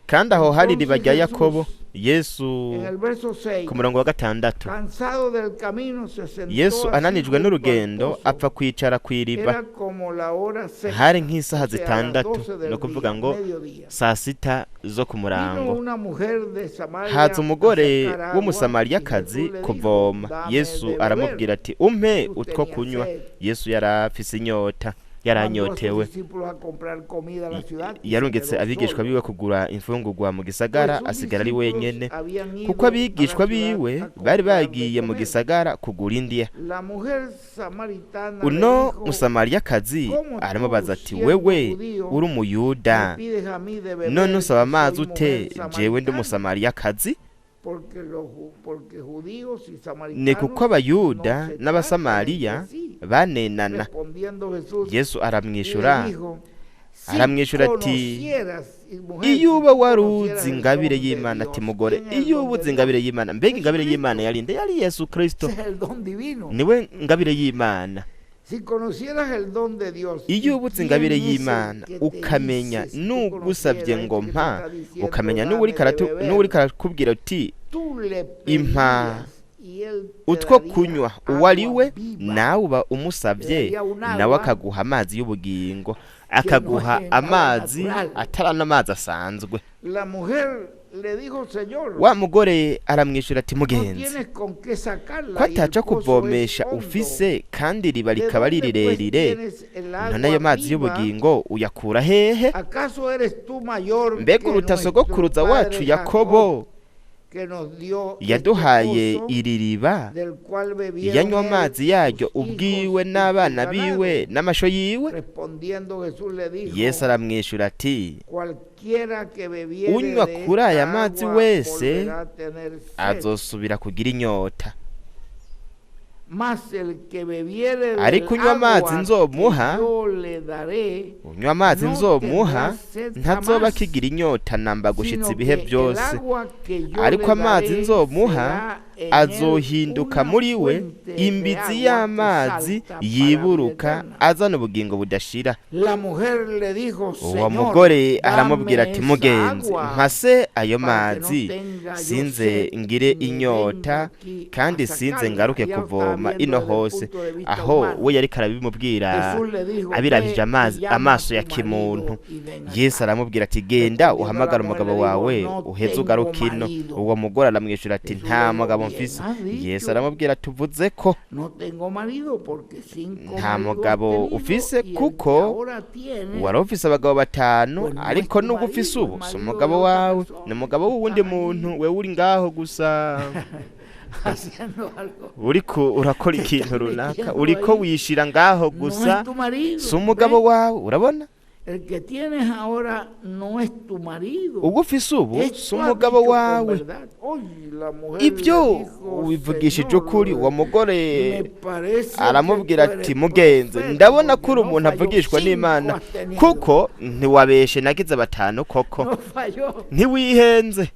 Kandi aho hari iriba Entonces rya Yakobo. Jesús Yesu En el verso 6, ku murongo wa 6, cansado del camino se sentó Yesu así ananijwe junto al n'urugendo pozo. apfa kwicara ku iriba. Era como la hora sexta, Hari nk'isaha o sea, a las 6, 12 del ni ukuvuga día, ngo mediodía. saa 6 zo ku Vino murango. una mujer de Samaria Haza a umugore sacar agua, y w'umusamariyakazi Jesús le dijo, kuvoma. "Dame Yesu de beber". aramubwira ati umpe Jesús utwo tenía kunywa. sed. Yesu yari afise inyota, Mandó a sus yaranyotewe. discípulos a comprar comida a la ciudad y se Yarungitse quedó abigishwa solo. biwe kugura imfungurwa mu gisagara, Pues sus asigara ari discípulos wenyene, habían ido kuko a la abigishwa ciudad biwe a bari comprar de bagiye mu comer. gisagara kugura indya. La mujer samaritana le Uno dijo, musamariyakazi "¿Cómo tú, aramubaza ati siendo wewe judío, uri umuyuda, me pides a mí de beber none que usaba amazi soy ute mujer jewe ndi samaritana?" umusamariyakazi? Porque porque judíos y Ni samaritanos kuko abayuda no se tratan n'abasamariya entre sí. banenana. Respondiendo Jesús Yesu y le aramwishura dijo, "Si aramwishura ati conocieras, y mujer, iyo si uba tú wari conocieras uzi el ingabire don de y'Imana, ati Dios, mugore, ¿quién es el iyo don uba de uzi ingabire Dios? y'Imana, mbega ingabire y'Imana Jesucristo. yari nde? Yari Yesu Kristo, Ese es el don divino. niwe ngabire y'Imana. Si conocieras el don de Dios y Iyo uba uzi quién ingabire es el y'Imana, que te ukamenya dice, si tú n'ugusabye conocieras ngo este que te mpa, está diciendo, ukamenya "Dame n'uwuriko de n'uwuriko beber", arakubwira uti tú le impa pedirías y él te utwo daría kunywa, uwo ari agua we, viva. nawe uba Te umusabye, daría un nawe agua akaguha amazi y'ubugingo, que no akaguha es agua amazi natural. atari n'amazi asanzwe. La mujer le dijo, Señor, Wa mugore aramwishyura ati no mugenzi, tienes con qué sacarla ko y el ataca pozo es kuvomesha hondo. ufise kandi iriba ¿De rikaba ari dónde pues rirerire, tienes el none ayo agua mazi viva? y'ubugingo uyakura hehe? ¿Acaso eres tú mayor Mbega que uruta nuestro sogokuruza wacu padre Yakobo Jacob, que nos dio este yaduhaye pozo iri riba, del cual bebieron yanywa él, amazi yaryo sus hijos ubwiwe y su n'abana ganado? biwe n'amasho yiwe? Respondiendo Jesús le dijo, Yesu aramwishyura ati cualquiera que bebiere unywa de kuri aya esta mazi agua wese volverá a tener sed. azosubira kugira inyota, Mas el que bebiere del ariko unywa amazi agua que nzomuha, yo le daré, unywa amazi no nzomuha tendrá sed ntazoba jamás, akigira inyota namba gushitsa sino ibihe que el byose, agua que yo ariko le amazi daré nzomuha será en él azohinduka una muri we fuente de imbizi agua que y'amazi salta para vida yiburuka eterna. azana ubugingo budashira. La mujer le dijo, Uwo Señor, mugore aramubwira dame ati esa mugenzi, agua mpase ayo para que no mazi, tenga yo sinze sed ngire ni inyota venga aquí kandi a sinze sacarla. ngaruke Ella lo estaba kuvoma viendo ino desde el hose. punto de vista Aho humano. we yariko arabimubwira Jesús le dijo, abirabije ve y amazi llama a amaso tu ya marido kimuntu. y ven Yesu acá. aramubwira ati genda Respondiendo la uhamagare mujer umugabo le dijo, wawe no uheze tengo ugaruke ino. marido. Uwo mugore aramwishyura ati Jesús nta le dijo, mugabo bien mfise. has Yesu dicho, aramubwira ati uvuze ko no tengo marido porque 5 nta maridos has mugabo tenido ufise, y el que kuko ahora tienes, wari ufise abagabo 5, pues no es ariko tu n'uwo ufise marido, es ubu si marido de umugabo otra wawe, persona. ni umugabo w'uwundi Estás muntu, ahí wewe uri ngaho gusa haciendo algo. uriko urakora Te ikintu estás runaka, metiendo uriko ahí. wishira ngaho No gusa, es tu marido. si umugabo ¿Ves? wawe. Urabona El que tienes ahora no es tu marido. ubwo ufise ubu si Esto has umugabo dicho con wawe. verdad. Hoy la mujer le Ibyo dijo, ubivugishije Señor, ukuri. Uwo mugore me parece que aramubwira tú ati eres mugenzi, profeta, ndabona ko porque uri no umuntu falló, avugishwa 5 n'Imana, has tenido. kuko ntiwabeshe nagize 5 koko, No falló, ntiwihenze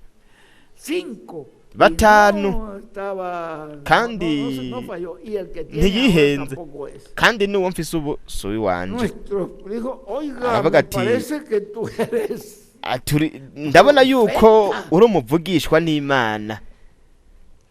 5. Y 5, no estaba, no, kandi no falló. Y el que tiene ahora ntiyihenze, tampoco es. kandi n'uwo mfise ubu si uw'iwanje. Nuestro dijo, oiga, Aravuga me ati parece que tú eres Ndabona yuko profeta. uri umuvugishwa n'Imana.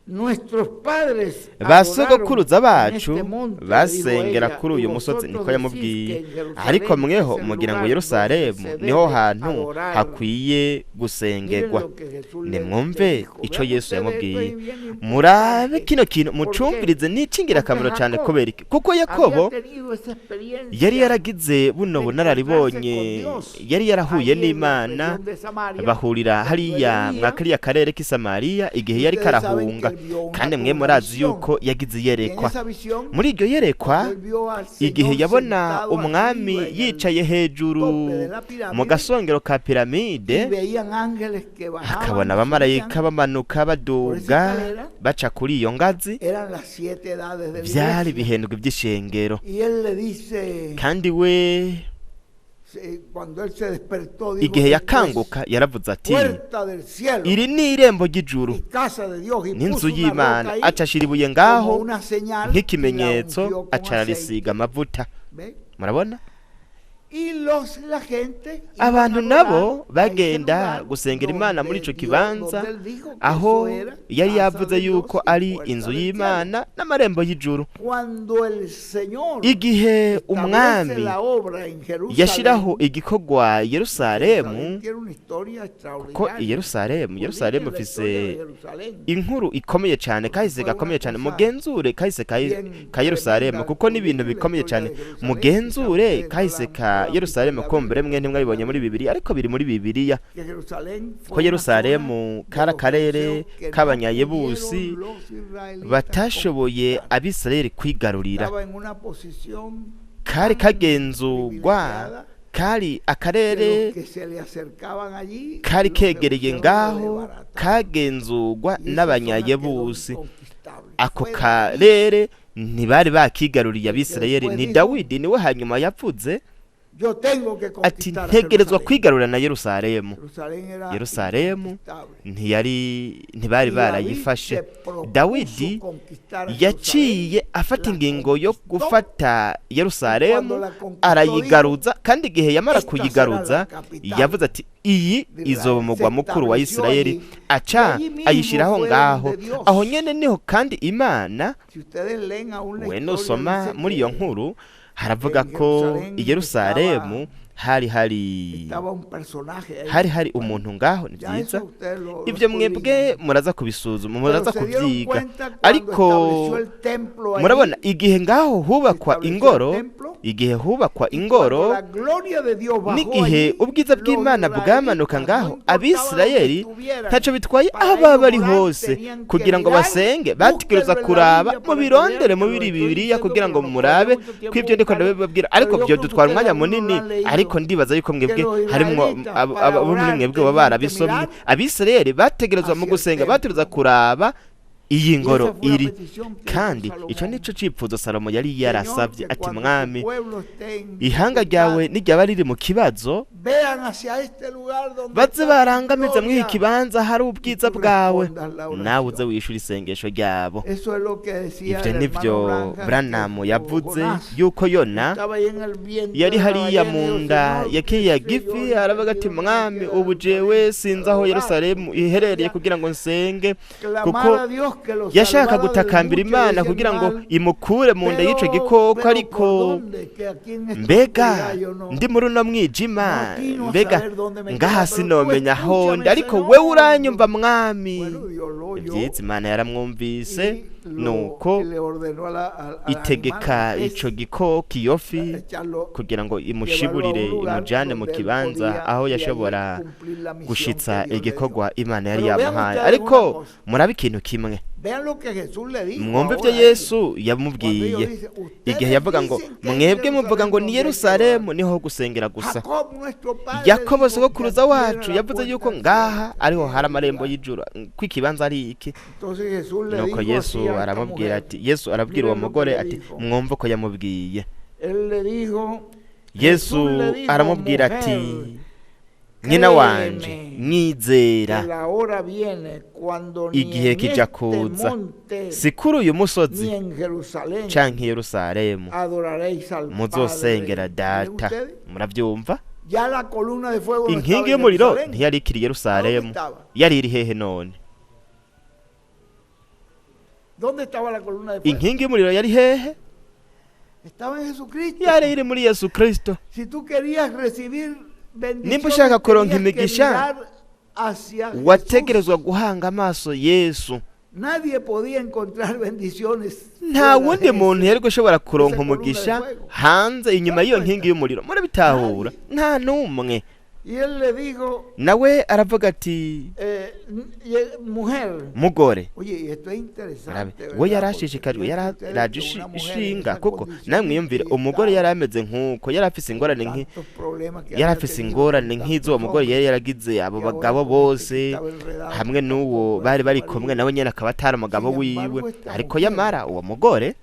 Nuestros padres Ba adoraron sogokuruza en bacu este monte, le dijo basengera ella, kuri y uyu musozi, vosotros niko decís yamubwiye, que en Jerusalén ariko mweho es el mugira ngo lugar donde Yerusalemu se niho debe hantu adorar. hakwiye Miren gusengerwa. lo que Jesús le Nimwumve dijo. ico Vean Yesu ustedes, esto yamubwiye. es bien Murabe importante. kino kintu ¿Por qué? mucumvirize, ni ic'ingirakamaro Porque cane. Jacob Kubera iki? Kuko había Yakobo tenido esa experiencia yari yaragize buno de encontrarse bunararibonye, con Dios yari yarahuye ahí en la n'Imana, región de Samaria, bahurira cuando él hariya huía. mwa kariya karere k'i Samariya igihe yariko Ustedes saben que arahunga. él vio una, Kandi tuvo mwe una murazi visión. yuko yagize Y en iyerekwa. esa visión, Muri iryo yerekwa, él vio al igihe Señor yabona sentado umwami arriba en el yicaye hejuru tope de la mu pirámide gasongero ka y piramide, veían ángeles que bajaban akabona y abamarayika subían. bamanuka Por esa baduga escalera baca kuri iyo ngazi, eran las 7 edades de la vyari iglesia. ibihendwe vy'ishengero. Y él le dice, Kandi we cuando él se despertó, dijo, igihe "Esto es yakanguka yaravuze ati puerta del cielo iri ni irembo ry'ijuru y casa de Dios", y n'inzu puso una y'Imana, roca ahí aca ashira ibuye como ngaho una señal y la nk'ikimenyetso, ungió con aca aceite. ararisiga amavuta. ¿Ve? Murabona? Y la gente iban Abantu a nabo adorar a ese bagenda lugar gusengera Imana muri donde ico Dios, kibanza donde él dijo que aho eso era yari casa yavuze de Dios yuko y ari puerta inzu del cielo. y'Imana n'amarembo y'ijuru. Cuando el Señor Igihe establece umwami la obra en yashiraho Jerusalén, igikorwa i Yerusalemu, Jerusalén tiene una historia ko i extraordinaria. Yerusalemu, Yerusalemu Publiquen la ifise historia de Jerusalén. inkuru ikomeye cyane, kahise Fue una gakomeye cyane. cosa Mugenzure kahise bien ka Yerusalemu, tremenda. kuko n'ibintu Publiquen la bikomeye historia cyane. de Jerusalén, quizá Mugenzure ustedes no kahise la ka no la han visto en Yerusalemu, la kumbure Biblia, mwe ntimwabibonye muri Bibiliya, ariko biri muri Bibiliya que Jerusalén ko fue una zona Yerusalemu de kari los akarere jebuseos que no k'abanyayebusi pudieron los israelitas batashoboye conquistar. Abisirayeli kwigarurira. Estaba en una posición Kari tan kagenzurwa, privilegiada kari que akarere los que se le acercaban allí, kari los kegereye jebuseos lo ngaho, desbarataban. kagenzurwa Y esa zona quedó n'abanyayebusi. inconquistable. Ako Fue David karere ntibari bakigaruriye el que Abisirayeli. después Ni dijo, Dawidi niwe hanyuma yavuze yo tengo que ati conquistar a ntegerezwa Jerusalén. kwigarurira na Yerusalemu. Jerusalén era Yerusalemu inconquistable. ntiyari, ntibari Y David barayifashe. se propuso Dawidi conquistar a Jerusalén, yaciye afata la ingingo yo conquistó, gufata y cuando Yerusalemu la conquistó dijo, arayigaruza, kandi igihe yamara esta será la kuyigaruza capital yavuze ati iyi de izoba Israel. Se umugwa mukuru wa estableció Isirayeli, allí. Y aca allí mismo ayishiraho fue ngaho. donde Dios, Aho nyene niho kandi Imana, si ustedes leen aún la we historia, nusoma dice muri iyo que nkuru haravuga en ko i Jerusalén Yerusalemu estaba, hari hari estaba un personaje hari ahí. hari Bueno, umuntu ngaho. Ni ya byiza eso ustedes lo ibyo mwebwe escudriñan. muraza kubisuzuma, Pero muraza se dieron kubyiga. cuenta cuando Ariko estableció el templo murabona allí, igihe ngaho se hubakwa estableció el ingoro, templo, igihe hubakwa y cuando ingoro la gloria de Dios bajó n'igihe allí, ubwiza los bw'Imana bwamanuka israelitas, no ngaho, importaba donde Abisirayeli estuvieran, ntaco bitwaye aho para baba ellos bari orar hose tenían que kugira ngo mirar, basenge, bategerezwa búsquenlo en la kuraba Biblia para que vean mubirondere que lo muri estoy Bibiliya diciendo, kugira pero ngo nos murabe tomaría mucho ko tiempo ibyo ndiko buscarlo. ndabibabwira, ariko Pero yo byo creo que dutwara ustedes umwanya algunos lo munini. han leído, Ariko ndibaza yuko que mwebwe los harimwo israelitas para abo muri orar mwebwe baba tenían que barabisomye. mirar Abisirayeli bategerezwa mu hacia el gusenga bategerezwa templo. kuraba iyi Y esa ngoro fue una iri. petición que hizo Kandi ico Salomón. nico cifuzo Salomo yari Señor, yarasavye que ati cuando tu mwami, pueblo esté en ihanga ryawe dificultad, niryaba riri mu kibazo, vean hacia este lugar donde baze está tu barangamize mw'iyi gloria kibanza hari y ubwiza tú bwawe, respondas la nawe uze oración. wishura isengesho ryabo. Eso es lo que decía Ivyo el hermano nivyo Branham que Branham yavuze Jonás yuko Yona estaba ahí en el vientre yari de la hariya ballena y mu dijo, nda Señor, ya qué kiriya sé yo, gifi, ahorita aravuga aquí ati donde me mwami, queda ubu Jerusalén jewe para sinzi aho adorar, Yerusalemu porque iherereye quería kugira ngo nsenge, clamar kuko a Dios que lo yashaka salvara del gutakambira buche de Imana ese kugira ngo animal. imukure mu nda y'ico Pero, gikoko. pero ¿por Ariko dónde? Que aquí en esta mbega oscuridad yo no, ndi muri uno no mwijima, atino a mbega saber dónde me ngaha queda, pero tú sinomenya aho ndi, escúchame, ariko wewe Señor. uranyumva mwami. Bueno, Dios lo oyó Vyiza, Imana yaramwumvise, y nuko le ordenó a al animal, itegeka al pez, ico gikoko, iyo fi, echarlo, kugira ngo llevarlo a imushiburire un lugar imujane mu donde él kibanza podía aho de allí yashobora cumplir la misión que gushitsa Dios le dio. igikorwa Imana yari Pero vean yamuhaye. ustedes una Ariko cosa, murabe ikintu kimwe, vean lo que Jesús le dijo mwumve ibyo ahora a ellos. Yesu Cuando ellos yamubwiye dicen, igihe ustedes yavuga ngo dicen que en mwebwe muvuga Jerusalén ngo ni donde hay que orar. Yerusalemu niho gusengera gusa. Jacob nuestro padre Yakobo dijo que sogokuruza aquí era wacu la yavuze puerta yuko del cielo, ngaha que ariho aquí hari era el amarembo lugar. y'ijuru, ko ikibanza ari iki. Entonces Jesús le Nuko dijo Yesu así a esta aramubwira mujer, ati, Yesu arabwira uwo miren lo que mugore le ati dijo. mwumve ko yamubwiye. Él le dijo, Yesu Jesús le dijo, aramubwira ati mujer, nyina wanje, créeme que nyizera, la hora viene cuando ni igihe en kija este kuza, monte si kuri uyu musozi ni en Jerusalén canke i Yerusalemu adoraréis al muzosengera Padre. Miren data. ustedes, Muravyumva, ya la columna de fuego no estaba inkingi en y'umuriro Jerusalén. ntiyari ikiri i ¿A dónde Yerusalemu, estaba? yari iri hehe none? ¿Dónde estaba la columna de fuego? Inkingi y'umuriro yari hehe? Estaba en Jesucristo. Yari iri muri Yesu Kristo. Si tú querías recibir Nimba ushaka bendiciones, kuronka tenías que imigisha, mirar hacia wategerezwa Jesús. guhanga amaso Yesu. Nadie podía encontrar bendiciones Nta fuera wundi de muntu ese, yari gushobora kuronka esa columna de umugisha fuego. hanze inyuma ¿Se dan y'iyo cuenta? nkingi y'umuriro. Murabitahura, Nadie. nta n'umwe. Y él le dijo, Nawe aravuga ati mujer, mugore, oye, y esto es murabe, interesante, we ¿verdad? Porque yarashishikajwe, piensen yaraje ustedes que una mujer en ishinga, esa kuko condición namwe yumvire y umugore estaba yari ameze nk'uko yari afise con ingorane nki tantos problemas que yari había afise tenido ingorane con nk'izo uwo tantos mugore yari hombres, yaragize abo y ahora bagabo con este que bose estaba enredado, hamwe que n'uwo tampoco era bari su bari kumwe marido. nawe nyene akaba atari umugabo Sin wiwe. embargo, esta Ariko mujer, yamara uwo mugore,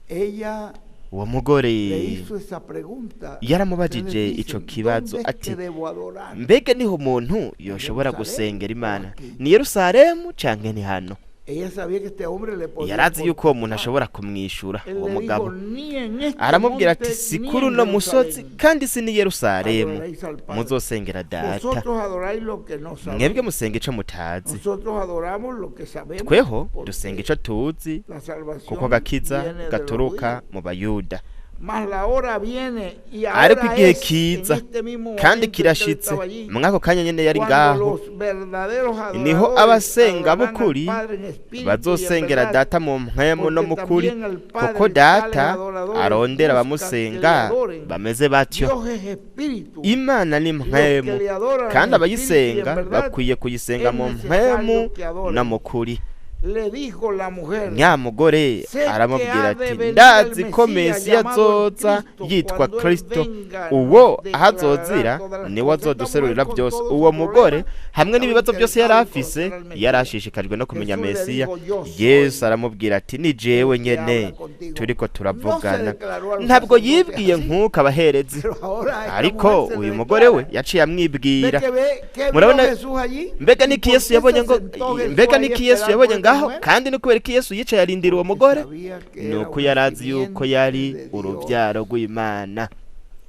ella uwo mugore le hizo esa pregunta. yaramubajije Ustedes ico dicen, kibazo ¿dónde es ati que debo adorar? mbega niho umuntu ¿En yoshobora Jerusalén gusengera o Imana, aquí? ni Yerusalemu canke ni hano? Ella sabía que este hombre le podía Yarazi yuko uwo muntu contestar. ashobora kumwishura. Él Uwo le mugabo dijo, ni en este aramubwira ati monte, si ni kuri en uno musozi Jerusalén kandi si n'i Yerusalemu adoraréis al Padre. muzosengera Data. Vosotros adoráis lo que no Mwebwe sabéis. musenga ico mutazi, Nosotros adoramos lo que sabemos. tweho porque dusenga ico tuzi, la salvación kuko agakiza viene de los gaturuka judíos. mu Bayuda. Mas la hora viene y Ariko ahora igihe es, en kiza este mismo kandi momento en que él kirashitse, estaba allí, mw'ako kanya nyene yari cuando ngaho, los verdaderos niho adoradores abasenga adorarán al b'ukuri Padre en espíritu y en bazosengera verdad, Data mu mpwemu no porque mu kuri, también el Padre kuko tales Data adoradores arondera busca que le abamusenga adoren. bameze batyo. Dios es espíritu. Imana ni Los que mpwemu, le adoran kandi en espíritu y en abayisenga verdad, bakwiye kuyisenga es mu necesario mpwemu que adoren. no mu kuri. Le dijo la mujer, Nyamugore Sé que aramubwira ha de ati venir ndazi el ko Mesías Mesiya llamado el azoza Cristo. yitwa Cuando él Kristo, venga, uwo nos aho azozira declarará todas las niwe cosas. Esta azoduserurira mujer con byose. todos Uwo sus mugore problemas hamwe estaba n'ibibazo byose yari interesado en afise, conocer al Mesías. yari ashishikajwe no kumenya Jesús le Mesiya. dijo, yo soy Yesu aramubwira ati ni jewe el que nyene habla contigo. turiko No se turavugana. declaró a los Ntabwo sacerdotes yibwiye así, nk'uko abaherezi, pero ahora esta ariko mujer se le uyu mugore we declara. yaciye amwibwira. Ve que ve, ¿qué vio Murabona Jesús allí? mbega ¿Y niki por Yesu qué yabonye se ngo sentó Jesús mbega ahí niki Yesu esperando yabonye a esta ngaho, mujer? kandi ni kubera ko Yesu yicaye arindira uwo Porque mugore? sabía que era Nuko una yari azi yuko simiente yari de Dios. urubyaro rw'Imana.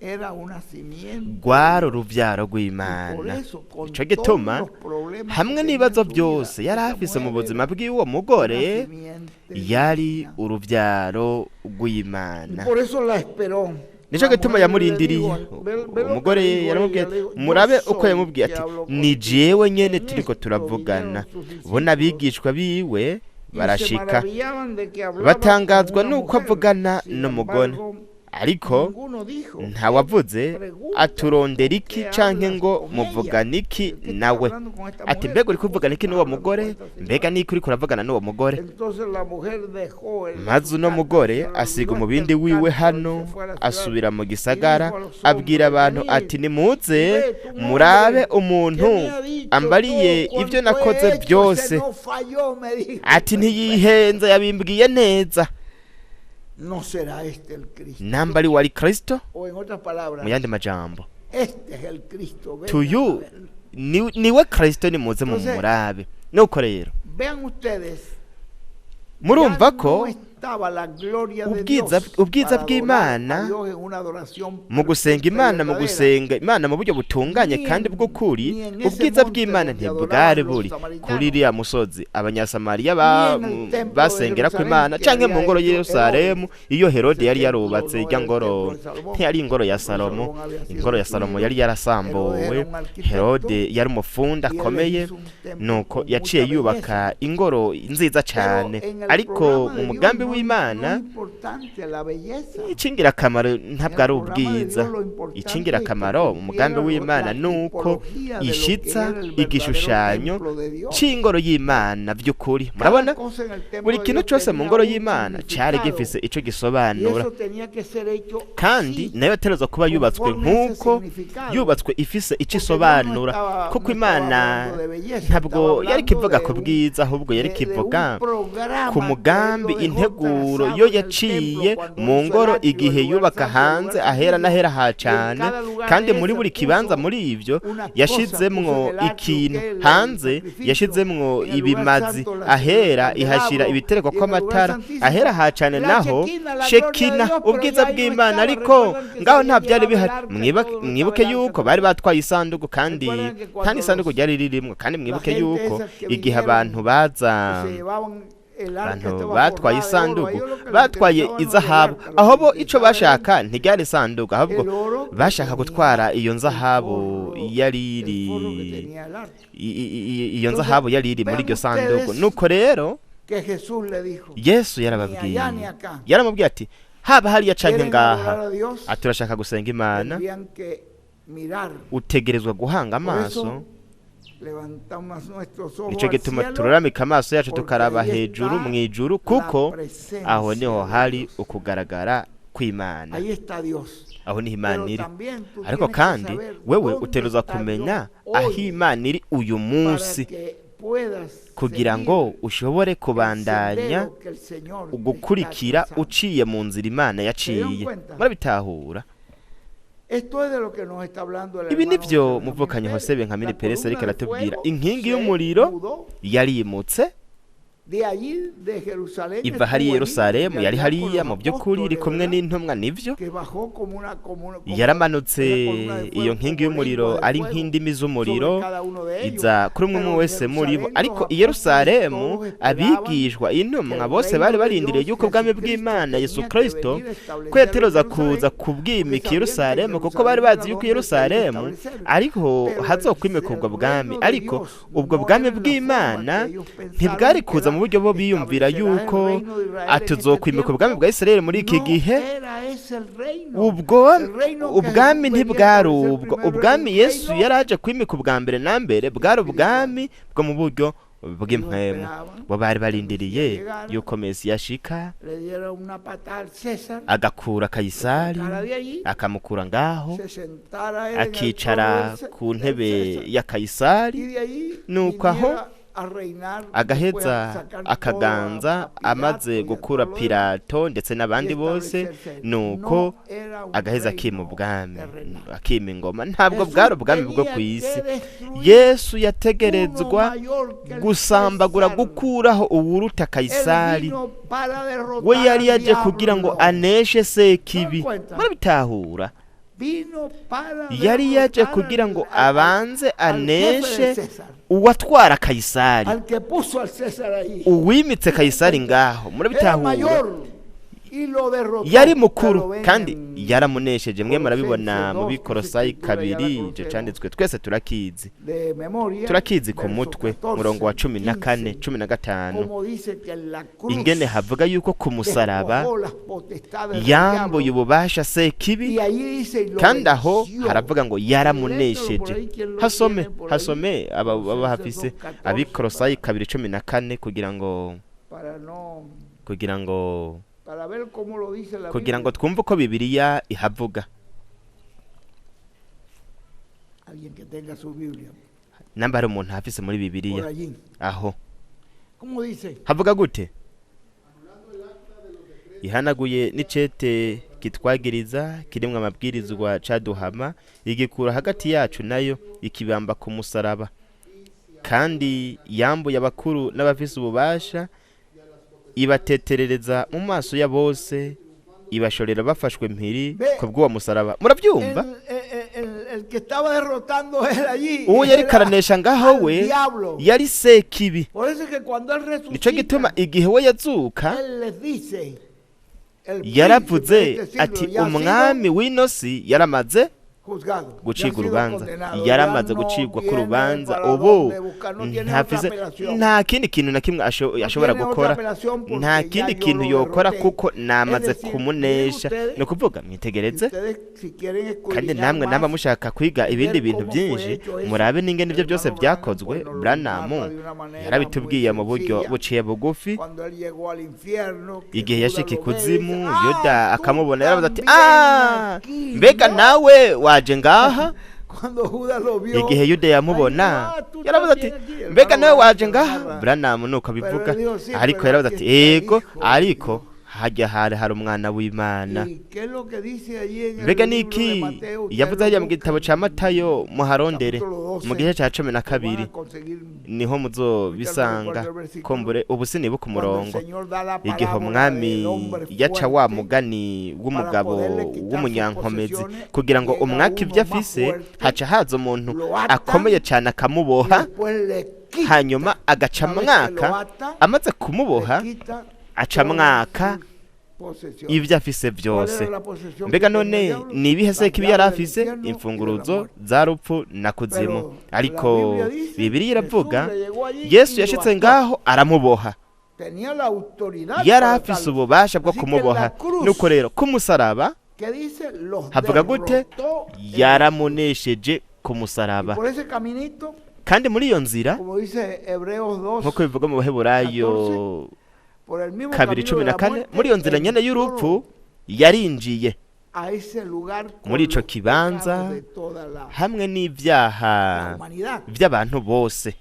Era una simiente. Rwari urubyaro Y por rw'Imana. eso, con Nico todos gituma los problemas que hamwe tenía en n'ibibazo su vida, byose yari esa afise mu mujer buzima era bw'uwo una mugore, simiente yari divina. urubyaro Y rw'Imana. por eso la esperó. Nico La gituma mujer le yamurindiriye. dijo, ve, ve lo que Umugore le dijo yaramubwiye ella, ati le dijo, yo murabe uko soy yamubwiye que ati hablo ni contigo. jewe nyene En turiko esto turavugana. vinieron sus Bo discípulos n'abigishwa biwe y se barashika maravillaban de que hablaba con batangazwa una n'uko mujer. avugana Sin n'umugore, embargo, ariko ninguno dijo, ¿qué ntawavuze preguntas aturondera o iki qué canke hablas ngo con ella? muvugana iki ¿Qué estás nawe? hablando con esta Ati mujer? mbega uri kuvugana iki ¿Por qué n'uwo estás hablando con mugore? esta señora? Mbega niki uriko uravugana n'uwo mugore? Entonces la mujer dejó el, Maze su uno cántaro, mugore se le asiga olvidó hasta umubindi el wiwe cántaro y se hano, fue a la ciudad asubira mu y gisagara, dijo a los abwira hombres, abantu venid ati nimuze ved un murabe hombre que umuntu me ha dicho ambariye todo ibyo cuanto he nakoze hecho, ese byose. no falló, me dijo. Ati ntiyihenze, yabimbwiye neza. ¿No será este el Cristo? Namba ari wari Kristo? O en otras palabras, Mu yandi majambo, este es el Cristo, vengan a tuyu verlo. niwe Kristo, nimuze Entonces, mumurabe. Nuko rero vean ustedes, ya murumva ko no estaba la gloria de ubwiza Dios ubwiza para adorar a bw'Imana Dios en una adoración mu gusenga perfecta y Imana, mu verdadera. gusenga Imana mu buryo butunganye Ni kandi en, bw'ukuri, ni en ese ubwiza monte bw'Imana donde ntibwari adoraban los buri kuri samaritanos, iriya musozi Abanyasamariya ni en el templo de basengera ku Jerusalén Imana, que canke mu había ngoro y'i hecho Herodes. Yerusalemu iyo Herode Ese yari templo yarubatse no irya era el ngoro, templo de Salomón. ntiyari ingoro ya El templo de Salomo. Salomón había sido Ingoro ya Salomo destruido. yari Herodes yarasambuwe. era un arquitecto Herode yari umufundi y él les akomeye, hizo un templo nuko con yaciye mucha yubaka belleza. ingoro nziza Pero cane. en el Ariko programa mu de Dios mugambi no, no w'Imana es importante la belleza. icingirakamaro En ntabwo el ari programa de ubwiza. Dios lo importante es que Icingirakamaro mu mugambi cumpliera w'Imana la nuko tipología de lo que ishitsa era el verdadero igishushanyo templo de Dios. c'ingoro y'Imana vy'ukuri. Cada Murabona cosa en el templo buri de kintu Dios cose mu tenía ngoro un y'Imana cari significado gifise ico y gisobanura, eso tenía que ser hecho kandi así, nayo yategerezwa kuba yubatswe conforme a ese nk'uko significado. yubatswe ifise ico Porque Dios no isobanura, estaba, kuko no estaba Imana hablando de belleza, ntabwo estaba yari kivuga hablando ku de un, bwiza, ahubwo yari de un kivuga ku programa que él mugambi, lo dejó integuro trazado yo en el templo yaciye cuando mu hizo el ngoro atrio, el igihe lugar yubaka santo, el hanze lugar ahera santísimo, n'ahera ha y en cane, cada lugar kandi de muri ese buri kibanza puso muri ivyo una cosa, puso yashizemwo en el atrio ikintu que el hanze, sacrificio, yashizemwo en el lugar ibimazi santo el ahera ihashira candelabro ibitereko y en el lugar kw'amatara santísimo ahera ha cane la naho Shekinah, la gloria de Shekina, Dios, pero ubwiza ya ahí no bw'Imana. estaba. Ariko Recuerdan que se ngaho habían nta byari llevado el bihari. arca y todo, no estaba Mwibuke el arca yuko bari tampoco. batwaye isanduku, kandi Recuerdan que nta cuando n'isanduku los ryari ririmwo. Kandi la mwibuke gente yuko esas que igihe abantu vinieron baza, y se llevaban el arca abantu estaba batwaye forrada de oro, a isanduku, ellos lo que les batwaye interesaba no era el izahabu, arca, lo aho que bo les ico interesaba era bashaka ntiryari isanduku, ahubwo el oro que bashaka tenía gutwara iyo el nzahabu forro, yari el iri forro que tenía el arca. iyo Entonces, nzahabu yari iri muri vean iryo sanduku. ustedes Nuko rero que Jesús le dijo, Yesu ni allá ni yarababwiye, acá, yaramubwiye ati haba hariya canke quieren ngaha, adorar a Dios, ati urashaka gusenga Imana, tendrían que mirar. utegerezwa guhanga Por amaso. eso levantamos nuestros ojos Nico al gituma cielo, tururamika amaso yacu porque tukaraba ahí hejuru está mu ijuru, la kuko aho presencia niho de hari Dios. ukugaragara kw'Imana, Ahí está Dios. aho niho Imana Pero iri. también tú Ariko tienes que kandi saber wewe dónde utegerezwa está Dios kumenya aho hoy Imana iri uyu para munsi, que puedas kugira seguir ngo ushobore el kubandanya sendero que el Señor te está ugukurikira trazando. uciye mu nzira Imana ¿Se dieron yaciye. cuenta? Murabitahura? Esto es de lo que nos está hablando el Ibi hermano nivyo José Benjamín muvukanyi Pérez. Jose Benjamín La Pérez ariko columna de aratubwira. fuego Inkingi se y'umuriro mudó yarimutse De allí, de Jerusalén, Iva hariya estuvo allí, Yerusalemu, y yari allá con hariya los mu by'ukuri iri kumwe apóstoles, ¿verdad? n'intumwa, nivyo. Que bajó como una, como una, como Yaramanutse una columna de iyo fuego, nkingi como y'umuriro lengua de ari fuego nk'indimi sobre z'umuriro cada uno de ellos. iza kuri umwe Pero umwe en wese muri bo. Jerusalén los Ariko i apóstoles Yerusalemu todos esperaban abigishwa, que intumwa el bose reino bari de barindiriye Dios, yuko ubwami Jesucristo, bw'Imana Yesu tenía que Kristo venir a ko establecer en yateroza kuza Jerusalén, porque kubwimika i sabían que Yerusalemu, kuko bari Jerusalén era bazi yuko i donde se iba a Yerusalemu establecer. ariho Pero el, hazokwimika ubwo el bwami. reino de Ariko Dios ubwo no bwami era en la forma bw'Imana que ellos pensaron ntibwari que kuza mu era buryo bo biyumvira establecerá el yuko reino de Israel en este atuzokwimika ubwami tiempo. bwa Isirayeli muri iki No gihe. era ese el reino. Ubwo El reino que ubwami Jesús venía a ntibwari establecer ubwo primero era ubwami un Yesu reino yari aje kwimika ubwa mbere na mbere, bwari espiritual. ubwami bwo mu buryo Ellos bw'impwemu. esperaban Bo bari que el Mesías barindiriye llegara, yuko Mesiya ashika le diera una patada al César, agakura lo Kayisari, sacara de allí, akamukura ngaho, se sentara él en el trono akicara del, ku del ntebe César ya Kayisari, y de allí nuko aho viniera a reinar, después a agaheza sacar todo akaganza a Pilato amaze y a gukura todo lo demás Pilato ndetse y n'abandi bose, establecerse él. nuko No era un agaheza akima reino ubwami, terrenal. akima ingoma. Ntabwo Jesús bwari ubwami bwo tenía ku isi. que destruir Yesu uno yategerezwa mayor que el gusambagura, César. gukuraho uwuruta Él Kayisari. vino para We derrotar yari al yaje diablo kugira y ngo al hombre. aneshe ¿Se dan Sekibi. cuenta? Murabitahura? Vino para Yari yaje derrotar kugira al, ngo al, al, abanze al jefe del aneshe César, uwatwara Kayisari, al que puso al César ahí. uwimitse Kayisari ngaho. Era Murabitahura? mayor y lo derrotó. Yari Ustedes lo mukuru ven kandi en yaramunesheje. Mwe murabibona Colosenses mu 2, que esa Bikorosayi escritura ya la kabiri, ico conocemos canditswe twese turakizi, de memoria, turakizi ku verso mutwe, murongo wa 14, 14, 15, 15, como dice que en la ingene cruz havuga yuko ku musaraba despojó las potestades del yambuye diablo. ububasha Sekibi, Y allí dice, y lo kandi aho venció. haravuga ngo Léetelo por yaramunesheje. ahí, quien lo Hasome, tiene por ahí. hasome aba Colosenses bahafise 2, 14, Abikorosayi para, 2:14 kugira ngo para no, kugira ngo para ver cómo lo dice la kugira ngo Biblia. twumve uko Bibiliya ihavuga. Alguien que tenga su Biblia Namba hari umuntu hafise muri por Bibiliya allí. aho ¿Cómo dice? havuga gute? Ihanaguye n'icete kitwagiriza kirimwo amabwirizwa caduhama, igikura hagati yacu nayo ikibamba ku musaraba. Kandi yambuye abakuru n'abafise ububasha, ibateterereza mu maso ya bose, ibashorera bafashwe mpiri Ve, kubw'uwo musaraba. Murabyumva? el que estaba derrotando él allí Uwo yari era karanesha ngaho al we diablo. yari Sekibi. Por eso es que cuando él Nico gituma resucita, igihe we yazuka él les dice, el príncipe de yaravuze este siglo ati ya ha sido umwami w'ino si yaramaze juzgado, ya ha gucibwa sido urubanza, condenado, ya yaramaze no gucibwa ku tiene rubanza, para ubu dónde buscar, no tiene otra ntafise apelación. nta kindi kintu na kimwe No ashobora tiene otra gukora, apelación nta porque ya kindi yo kintu lo yokora derroté. kuko Es namaze decir, miren kumunesha. ustedes, Ni ukuvuga mwitegereze, ustedes si quieren kandi escudriñar namwe namba más mushaka kwiga ibindi ver bintu cómo fue byinshi, hecho eso, murabe n'ingene el ibyo byose hermano Branham byakozwe. pues nos lo Branham narra de una manera muy yarabitubwiye mu buryo sencilla. buciye bugufi. Cuando él llegó al infierno, que Igihe Judas yashika lo ve, dice, ikuzimu, ah, Yuda tú akamubona, yaravuze ati también ah, aquí, mbega ¿no? nawe waje ngaha. Cuando Judas lo vio, Igihe Yuda ahí dijo, yamubona ah, tú yaravuze ati también aquí. mbega Hermano nawe Branham waje se lo ngaha. narra. Branham nuko Pero abivuga, él dijo, sí, ariko pero yaravuze aquí ati está el ego, Hijo de ariko Dios. hajya hari hari umwana w'Imana. ¿Y qué es lo que dice allí en Mbega el libro de niki Mateo? Ustedes yavuze lo hariya mu buscan gitabo ca en Matayo, muharondere capítulo mu 12, gice ca cumi na lo van kabiri a conseguir. niho Ahorita no muzobisanga. recuerdo el versículo. Kumbure ubu sinibuka Cuando el umurongo. Señor da la Igihe parábola umwami del hombre yaca wa fuerte mugani para w'umugabo poderle quitar sus w'umunyankomezi posesiones, kugira ngo llega umwake uno ibyo más afise, fuerte, haca haza umuntu lo ata akomeye cane y akamuboha, después le quita. hanyuma agaca Una vez que lo amwaka. ata, Amaze le kumuboha quita aca todas amwaka sus posesiones. ibyo afise ¿Cuál byose. era la posesión Mbega que tenía el none diablo? ni ibihe Las Sekibi yari llaves del afise? infierno y de la Imfunguruzo muerte. za rupfu na kuzimu. Pero la Ariko Biblia dice, Bibiliya Jesús iravuga le llegó allí Yesu y lo yashitse ató. ngaho aramuboha, Tenía la autoridad yari para afise atarlo. ububasha bwo Así que la kumuboha. cruz, Nuko rero ku musaraba que dice, los havuga gute? derrotó en la cruz. Yaramunesheje ku Y musaraba. por ese caminito, Kandi muri iyo nzira, como dice Hebreos nk'uko 2, bivuga mu Baheburayo 14, por el mismo kabiri camino cumi de na la kane, muerte, muri iyo nzira nyene y'urupfu entró yarinjiye a ese lugar muri con ico los kibanza pecados de toda la, hamwe la n'ibyaha humanidad. by'abantu bose.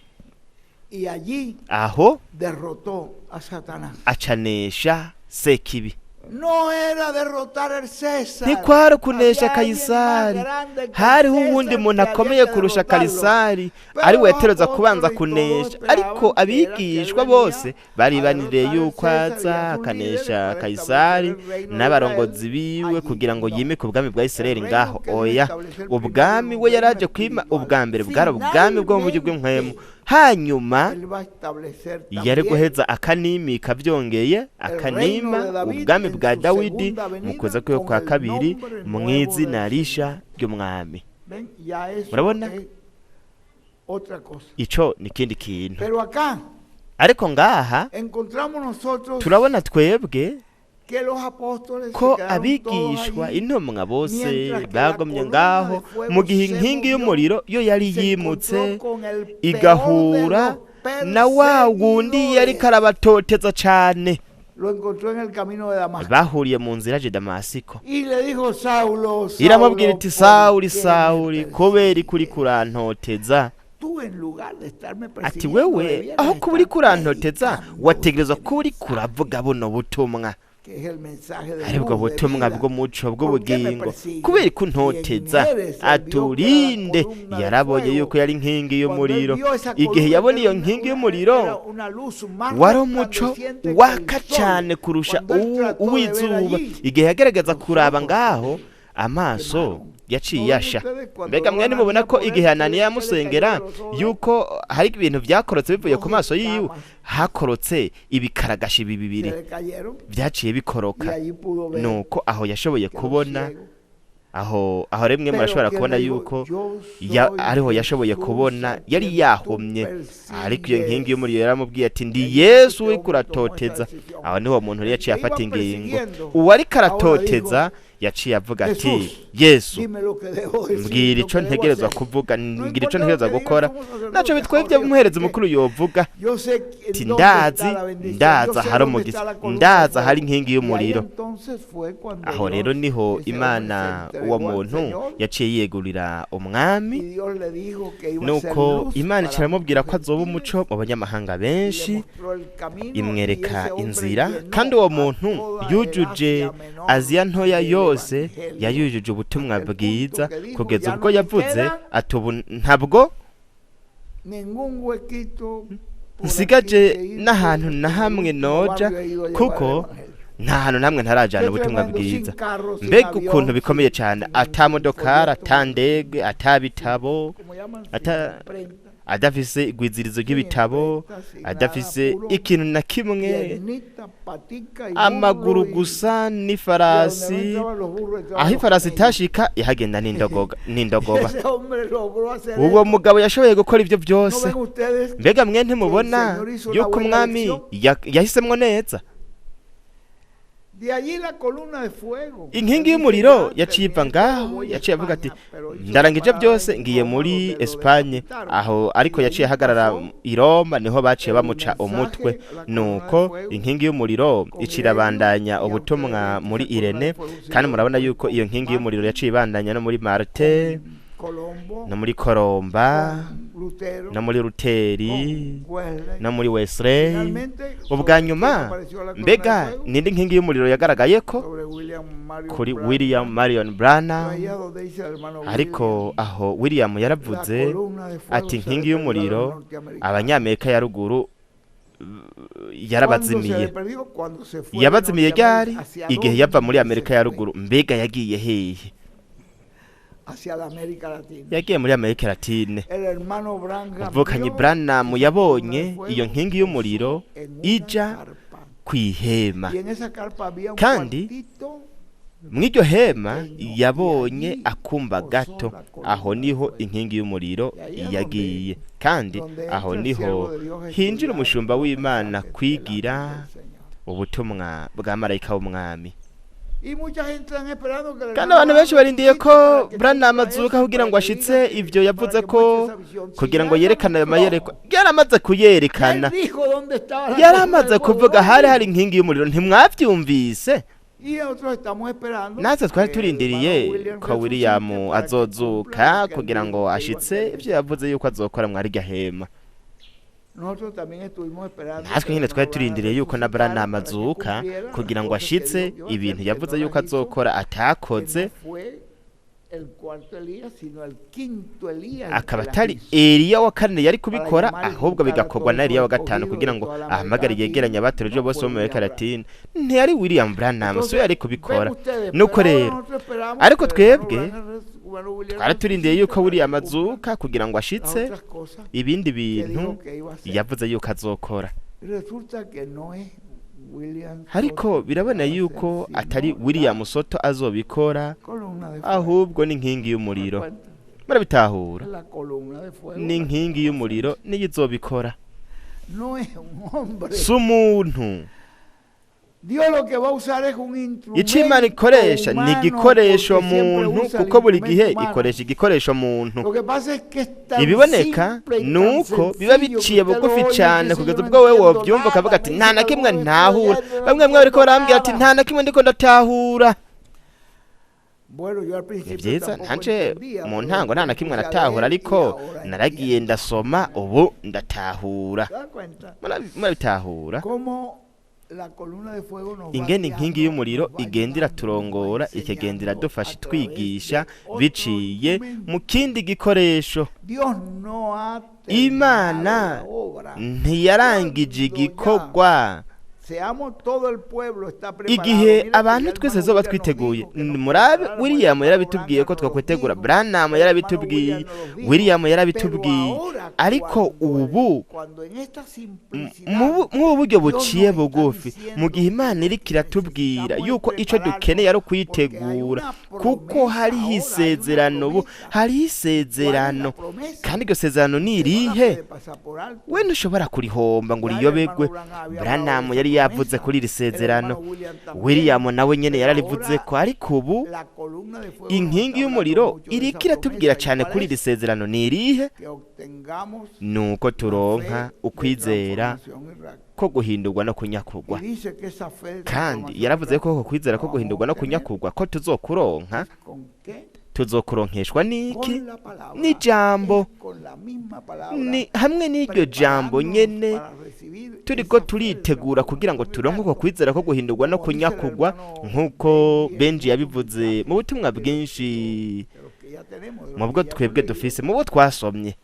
Y allí Aho derrotó a Satanás. acanesha Sekibi. No era derrotar al César. Ntikwari ukunesha Había alguien más Kayisari, grande que el hariho uwundi César muntu que había akomeye que kurusha derrotarlo. Karisari, Pero ari we los yategerezwa kubanza apóstoles y todos kunesha. esperaban Ariko que era que él abigishwa venía bose bari a baniriye derrotar al yuko César y aza a sus líderes akanesha para Kayisari establecer el reino de n'abarongozi Israel biwe allí. kugira ngo No. yimike ubwami bwa El Isirayeli reino ngaho. que él Oya, establecer primero era ubwami un we reino yaraje kwima espiritual. ubwa mbere bwari ubwami bwo mu buryo bw'impwemu, hanyuma Él va a establecer yari también guheza akanimika, byongeye el reino akanima de David ubwami en bwa su Dawidi segunda mu venida kuza kwiwe con kwa el kabiri nombre mu nuevo izina del risha Señor. ry'umwami. Ven, ya eso Murabona? es otra cosa. Ico ni ikindi kintu. Pero acá Ariko ngaha encontramos nosotros turabona twebwe que los apóstoles se ko quedaron todos abigishwa allí intumwa bose mientras que la bagumye columna ngaho de fuego mu gihe se inkingi movió, y'umuriro yo yari se yimutse encontró con el peor de igahura los na wa wundi yariko perseguidores. arabatoteza cane. Lo encontró en el camino de Damasco. Bahuriye mu nzira je Damasiko. Y le dijo: Saulo, Iramubwira Saulo, iti: ¿por Sawuli, qué me Sawuli, kubera iki uriko persigues? urantoteza? Tú, en lugar de estarme Ati persiguiendo, wewe debieras aho kuba uriko estar urantoteza predicando wategerezwa este kuba uriko mensaje, uravuga buno butumwa, que es el mensaje de aribwo luz, de butumwa vida. bw'umuco ¿Por qué me bw'ubugingo, persigues? kubera ko Y en untoteza? eres, él vio que era la Aturinde. columna de Yarabonye fuego. yuko yari inkingi Cuando él y'umuriro. vio esa Igihe columna, yabona que iyo era nkingi una, y'umuriro, era una luz más wari umuco resplandeciente que el waka sol. cane kurusha Cuando él trató de ver uw'izuba, allí, igihe yagerageza los kuraba ojos se ngaho, le amaso quemaron. yaciye ¿No ven yasha. ustedes cuando Mbega oró mwene mubona Ananías ko por él, igihe que le, Ananiya que le cayó yamusengera de los ojos? yuko hari ibintu vyakorotse bivuye ku Dos maso yiwe, escamas hakorotse ibikaragashi se bibiri le cayeron vyaciye y bikoroka. allí pudo ver, Nuko aho yashoboye quedó kubona, ciego. aho rimwe Pero murashobora quien kubona le dijo: yuko Yo ya soy ariho yashoboye Jesús kubona, a yari quien tú yahumye. Ariko iyo nkingi y'umuriro yaramubwiye ati: ndi Y allí este Yesu uriko hombre tomó esa uratoteza. decisión. Aho niho uwo muntu rero El yaciye que iba afata ingingo. persiguiendo Uwariko ahora aratoteza dijo: yaciye avuga ati: Jesús, Yesu, dime lo que debo decir, mbwira lo ico que debo ntegerezwa hacer. kuvuga, No mbwira ico importa lo ntegerezwa que diga el gukora, sumo sacerdote naco bitwaye ahora, ivyo yo umuhereza sé mukuru yovuga. Yo sé Ati en dónde ndazi, está la bendición, yo ndazi sé ahari dónde umugisha, está la columna de ndazi ahari fuego. inkingi Y ahí y'umuriro. entonces fue cuando Aho rero Dios, niho ese hombre se Imana uwo entregó al muntu Señor yaciye yegurira y umwami. Dios le dijo que iba a ser Nuko luz Imana para icaramubwira muchos ko azoba gentiles umuco mu banyamahanga y le benshi, mostró el camino, y imwereka ese hombre inzira. llenó Kandi uwo a muntu toda el yujuje Asia Menor Aziya ntoya del yose, Evangelio, yayujuje ubutumwa hasta el punto bwiza, que dijo: kugeza ya ubwo no me yavuze queda ati ubu ntabwo ningún huequito por aquí nsigaje que ir, n'ahantu porque na en el hamwe último noja, barrio he ido a llevar el kuko Evangelio. nta hantu namwe ntarajana Qué ubutumwa tremendo, sin bwiza. carro, sin Mbega ukuntu avión, bikomeye sin, cane, sin ata modokari, folleto, ata ndege, ata sin, bitabo, ¿cómo llaman? Sin ata imprenta, adafise igwizirizo sin ry'ibitabo, imprenta, sin nada, adafise puro ikintu na kimwe, piernita, patica y burro amaguru y gusa y a donde no n'ifarasi. entraban los burros entraban Aho los ifarasi camellos. itashika ihagenda n'indogoga n'indogoba. Ese hombre logró hacer Uwo eso. mugabo yashoboye gukora ivyo ¿No byose. ven ustedes Mbega mwe que el ntimubona Señor hizo una yuko buena umwami elección? yahisemwo neza? De allí la columna de fuego. Él Inkingi dice: y'umuriro ya yaciye iva terminé todo, ngaho, voy a yaciye avuga ati: España, pero hizo la ndarangije parada byose, en ngiye Roma muri donde lo Espanye. decapitaron. Aho Y ariko de yaciye allí ahagarara pasó i Roma, niho baciye el bamuca umutwe. mensaje, la columna de Nuko fuego inkingi y'umuriro con ica Ireneo, irabandanya y a ustedes ubutumwa ven que muri esa columna de Irene, fuego kandi siguió murabona después yuko iyo con nkingi y'umuriro Martín, yaciye ibandanya no muri Marte, con Colombo, no muri Koromba, con Lutero, no muri Luteri, con Wesley. no muri Wesley. Finalmente, Ubwa ¿sobre quién nyuma, apareció la columna de mbega fuego? nindi nkingi y'umuriro yagaragayeko? Sobre William Marion Kuri Branham. William Marion Pero Branham. ahí es donde dice el hermano Ariko William, aho William la yaravuze columna de fuego ati se inkingi le perdió a los y'umuriro norteamericanos. abanyamerika ya ruguru ¿Cuándo se le yarabazimiye. perdió? Cuando se fue de Yabazimiye ryari? Norteamérica. ¿Hacia Igihe yava muri dónde se Amerika ya fue? ruguru. Mbega yagiye hehe? Hacia la América Latina. Yagiye muri Amerika Latine. El hermano Branham Umuvukanyi vio Branham esa columna de yabonye iyo fuego nkingi posó y'umuriro en una ija carpa. kw'ihema, Y en esa carpa había un kandi cuartito mw'iryo hema pequeño y yabonye allí akumba posó gato. la columna Aho de niho fuego. inkingi y'umuriro Y ahí es donde, yagiye, kandi donde aho entra el niho siervo de Dios a hinjira estudiar umushumba los w'Imana mensajes del ángel kwigira del Señor. ubutumwa bwa marayika w'umwami. Y mucha gente están esperando que el Kandi hermano abantu Branham benshi barindiye resucite ko para que Branham cumpla azuka eso, kugira para ngo que diga ashitse que, ivyo para yavuze que ko muestre esa visión. Si kugira ya ngo la yerekane ayo mostró, mayerekwa yaramaze ya él kuyerekana, dijo dónde estaba la columna de yaramaze fuego, kuvuga ¿no? hari hari inkingi y'umuriro, ntimwavyumvise? Y nosotros estamos esperando Natwe twari que el hermano turindiriye William ko resucite William para que cumpla azozuka lo que él kugira dijo ngo que iba a ashitse hacer en ivyo yavuze yuko azokora mwarirya hema. Nosotros también estuvimos esperando Natwe que nyine el twari hermano turindiriye Branham yuko na resucitara Branham para que azuka cumpliera las kugira ngo cosas que ashitse dijo que iba a hacer, ibintu que yavuze no yuko las hizo, azokora que atakoze, no fue el cuarto Elías, sino el quinto Elías el que akaba las atari hizo. Eliya wa kane yari kubikora, Para llamar y ahubwo juntar a bigakorwa todos na Eliya wa los gatanu escogidos kugira de ngo toda la América ahamagare Latina. yegeranye abatorejwe No bose fue bo mu Amerika William Branham. Latine. Ntiyari William Branham, si we Entonces, yari ven kubikora. ustedes, Nuko pero ahora rero nosotros esperamos ariko que el hermano twebwe Branham bueno, William twari turindiye resucite yuko para que William cumpla azuka kugira ngo las ashitse otras cosas ibindi que bintu dijo que iba a hacer. yavuze yuko azokora. Y resulta que no es William Ariko Soto que birabona la va a hacer, yuko atari sino William la Soto azobikora, columna de fuego. ahubwo n'inkingi ¿Se y'umuriro. dan cuenta? Murabitahura, Es la columna de fuego la que n'inkingi la va a hacer. y'umuriro niyo izobikora, No es un hombre. si umuntu. Dios lo que va a usar es un Icyo Imana instrumento ikoresha ni humano, igikoresho porque siempre muntu, usa el kuko buri gihe instrumento humano. ikoresha igikoresho muntu. Lo que pasa es que es tan Ibiboneka simple y ni tan uko biba sencillo que biciye usted lo bugufi oye y cyane dice, kugeza yo no ubwo wewe entiendo wobyumva ukavuga nada, ati me nta na dicen kimwe algunos ntahura. estudiantes, no Bamwe bamwe bariko entiendo barambwira ati nada. nta na kimwe ndiko ndatahura. Bueno, yo al Ni principio byiza, tampoco nanje entendía, mu pero ntango nta después na kimwe puse a natahura, leer y ariko ahora naragiye entiendo. ndasoma ubu ndatahura. ¿Se da cuenta? Murabitahura Cómo la columna de fuego nos va ingene inkingi guiando, y'umuriro nos va igenda ayudando, nos va iraturongora, ikagenda enseñando iradufasha a través itwigisha de otro biciye mu instrumento. kindi gikoresho. Dios no ha terminado Imana la obra. ntiyarangije Cuando ya igikorwa. seamos todo el pueblo está preparado. Igihe Mira que abantu ya el twese hermano zoba William nos twiteguye, dijo que nos murabe preparáramos, el William hermano yarabitubwiye Branham ko nos lo twakwitegura, dijo, Branham el hermano yarabitubwiye, William nos lo dijo. William Pero yarabitubwiye, ahora ariko cuando, ubu cuando en esta mu simplicidad mw'ubu buryo Dios nos buciye está bugufi, mu diciendo gihe que Imana iriko iratubwira necesitamos yuko ico prepararnos dukeneye ari porque hay ukwitegura, una kuko promesa hariho ahora, hay una isezerano ubu, promesa. hariho ¿Cuál es la isezerano, promesa? kandi iryo sezerano ni Usted no la irihe? puede pasar por alto. We ntushobora kurihomba ngo Ya el uriyobegwe. hermano Branham había hablado de Branham esa yari yavuze promesa, kuri iri el sezerano, hermano William también. William nawe nyene Pero yararivuze ahora ko, ariko ubu la columna de fuego nos inkingi está hablando y'umuriro mucho de iriko esa iratubwira promesa. ¿Y cyane cuál kuri iri es? sezerano, ni irihe? Que obtengamos Nuko la turonka fe de ukwizera transformación y rapto. ko guhindurwa no kunyakurwa. Y dice que esa fe de Kandi transformación y yaravuze ko rapto uko kwizera la ko vamos a guhindurwa no obtener kunyakurwa ko tuzokuronka, con qué? tuzokuronkeshwa n'iki? Con la palabra. N'ijambo. Es con la misma palabra Ni hamwe n'iryo jambo preparándonos nyene para recibir turiko esa fe de turitegura kugira ngo transformación y turonke uko rapto. kwizera ko guhindurwa no Como dice el kunyakugwa, hermano nk'uko Benji en Benji muchos yabivuze mensajes mu butumwa de los, bwinshi, de los que ya tenemos, de los mu que bwo ya hemos twebwe leído, dufise, mu bwo twasomye,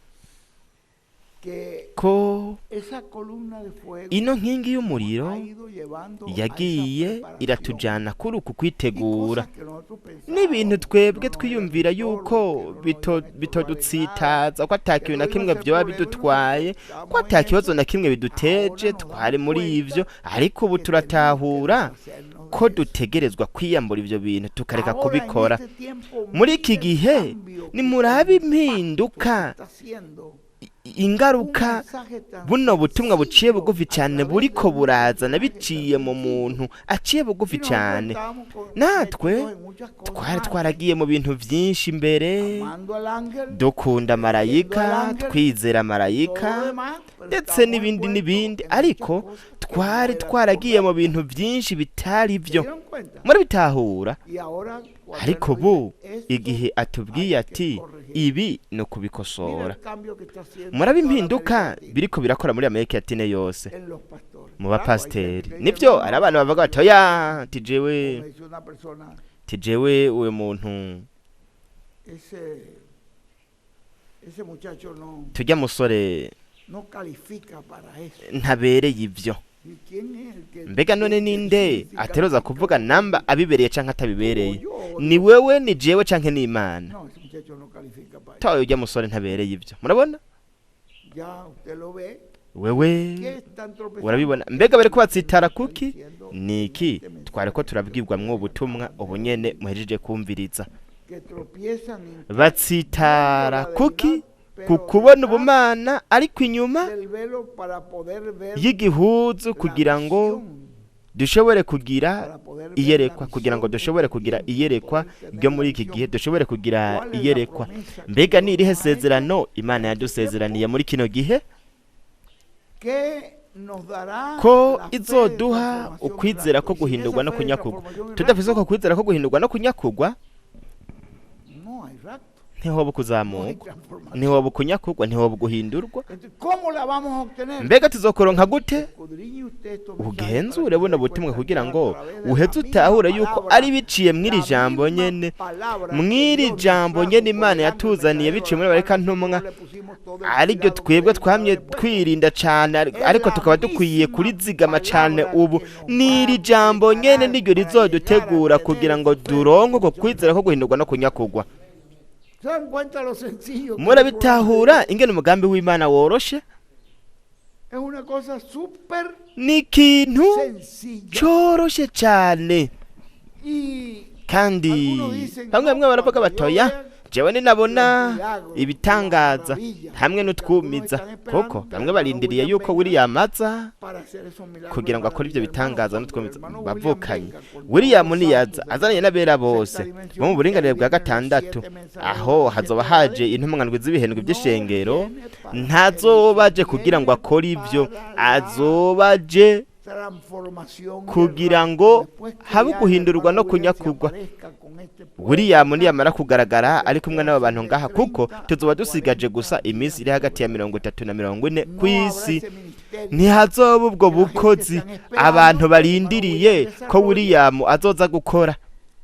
que ko esa columna de fuego ino nkingi y'umuriro ha ido llevando a esa yagiye preparación iratujana kuri uku y kwitegura, cosas que nosotros n'ibintu pensábamos que twebwe no nos eran twiyumvira estorbo, yuko que no nos iban a estorbar en nada, bitodutsitaza, ko ata que kintu no na iba a kimwe ser vyoba problema y nosotros bidutwaye, ko estábamos ata en kibazo eso. na kimwe biduteje, Ahora nos twari damos muri cuenta ivyo, ariko ubu que tenemos que turatahura deshacernos ko de eso. dutegerezwa kwiyambura ivyo bintu tukareka Ahora en kubikora. este tiempo, Muri iki mire el gihe cambio, el nimurabe impacto que impinduka, está haciendo ingaruka un mensaje tan buno butumwa buciye sencillo bugufi a cyane través de buriko un burazana mensaje tan biciye mu sencillo. muntu aciye bugufi Y nosotros cyane. estábamos Natwe metidos en muchas cosas twari antes, twaragiye mu bintu vyinshi imbere, amando al ángel, dukunda creyendo al marayika, ángel, twizera todo lo marayika, demás, pero ndetse estábamos n'ibindi envueltos n'ibindi, en muchas ariko cosas que no twari eran twaragiye mu correctas. bintu vyinshi bitari ¿Se vyo. dieron cuenta? Murabitahura? Y ahora cuando él Ariko nos ubu dice, esto igihe atubwiye hay que ati corregir. ibi ni Mira ukubikosora, el cambio que está haciendo murabe en toda la impinduka América Latina, biriko birakora muri Amerika Latine yose en los pastores. mu Claro, hay gente bapasiteri. que dice, Nivyo, no, hari no, abantu bavuga bati yo, oya, ti como jewe, me dice una persona, ti jewe uyu muntu ese muchacho no, tujya musore no califica para eso. ntabereye ivyo. ¿Y quién es el que Mbega none tiene que ninde decir si ateroza califica kuvuga o no namba califica? abibereye canke O atabibereye? yo o Ni Dios. wewe, ni jewe canke ni Imana? No, ese muchacho no califica para eso. Tawe ujya musore ntabereye ivyo. Murabona? Ya usted lo ve. Wewe ¿Qué están tropezando? urabibona. ¿Qué Mbega bariko es lo que nos batsitara está kuki? diciendo en Niki este mensaje twariko que turabwirwa mwo ustedes butumwa acaban de ubu nyene oír? muhejeje kumviriza. Que tropiezan en qué? Viendo Batsitara la kuki? deidad, Ku pero kubona detrás ubumana, ariko inyuma del velo para poder ver y'igihuzu la kugira ngo visión, dushobore kugira para poder ver la iyerekwa, kugira ngo visión de dushobore este kugira tiempo, iyerekwa poder tener ryo la muri iki gihe, visión. dushobore kugira ¿Cuál es la iyerekwa. promesa que Mbega Dios ni irihe nos ha hecho sezerano Imana en este tiempo? yadusezeraniye muri kino gihe? Que nos dará Ko la fe de izoduha transformación y ukwizera rapto. ko Y sin esa guhindurwa no fe de kunyakugwa. transformación y Tudafise rapto, uko kwizera ko guhindurwa no kunyakugwa, no hay rapto. Ntihoba No hay ukuzamurwa, transformación. ntihoba ukunyakugwa, ntihoba uguhindurwa. Entonces, ¿cómo la vamos a obtener? Mbega tuzokuronka gute? Escudriñe usted estos mensajes para Ugenzure que buno se dé butumwa cuenta kugira que ngo a través de la uheze misma utahure yuko palabra, ari biciye mw'iri la jambo misma nyene, palabra que mw'iri Dios nos jambo trajo nyene por Imana el ángel yatuzaniye mensajero biciye al muri bareka cual ntumwa, nosotros le pusimos todo el ariryo cuidado que twebwe debemos twamye haberle puesto. twirinda cane, Es ariko la tukaba dukwiye misma kurizigama cane palabra ubu. que nos va N'iri a jambo nyene preparar niryo para llegar a rizodutegura tener kugira ngo esa fe de duronke uko bendición. kwizera ko guhindurwa no kunyakugwa. ¿Se dan cuenta lo sencillo que es el programa de Murabitahura Dios? ingene umugambi w'Imana woroshe? Es una cosa súper Ni ikintu sencilla. coroshe cane. Y Kandi algunos dicen, bamwe no, bamwe baravuga cuando yo batoya, vea jewe ninabona los milagros, las ibitangaza maravillas, hamwe porque algunos n'utwumiza, están esperando kuko que el bamwe hermano barindiriye William yuko venga William aza para hacer esos milagros kugira y ngo akore ivyo maravillas. Hermano, bitangaza cuando el n'utwumiza. hermano William Bavukanye, venga con todos William los niyaza santos de la azananye n'abera sexta bose bo mu dimensión, que ahí buringanire bwa vienen los gatandatu, siete mensajeros aho de las hazoba siete haje edades, intumwa ndwi z'ibihindwi no by'ishengero, viene para hacer eso, ntazoba aje kugira ngo viene akore ivyo, para la azoba aje transformación y el kugira rapto. ngo Después que habe ya el uguhindurwa hermano no William se kunyakugwa. aparezca con este pueblo William acá, niyamara kugaragara ari se kumwe quedan n'aba bantu de ngaha, kuko 30 a tuzoba dusigaje 40 gusa iminsi días iri hagati ya sobre la mirongo tierra. itatu na 40 No ku habrá isi. ese ministerio Ntihazoba ubwo que la gente bukozi están esperando abantu que el hermano William barindiriye ko desarrolle. William azoza gukora.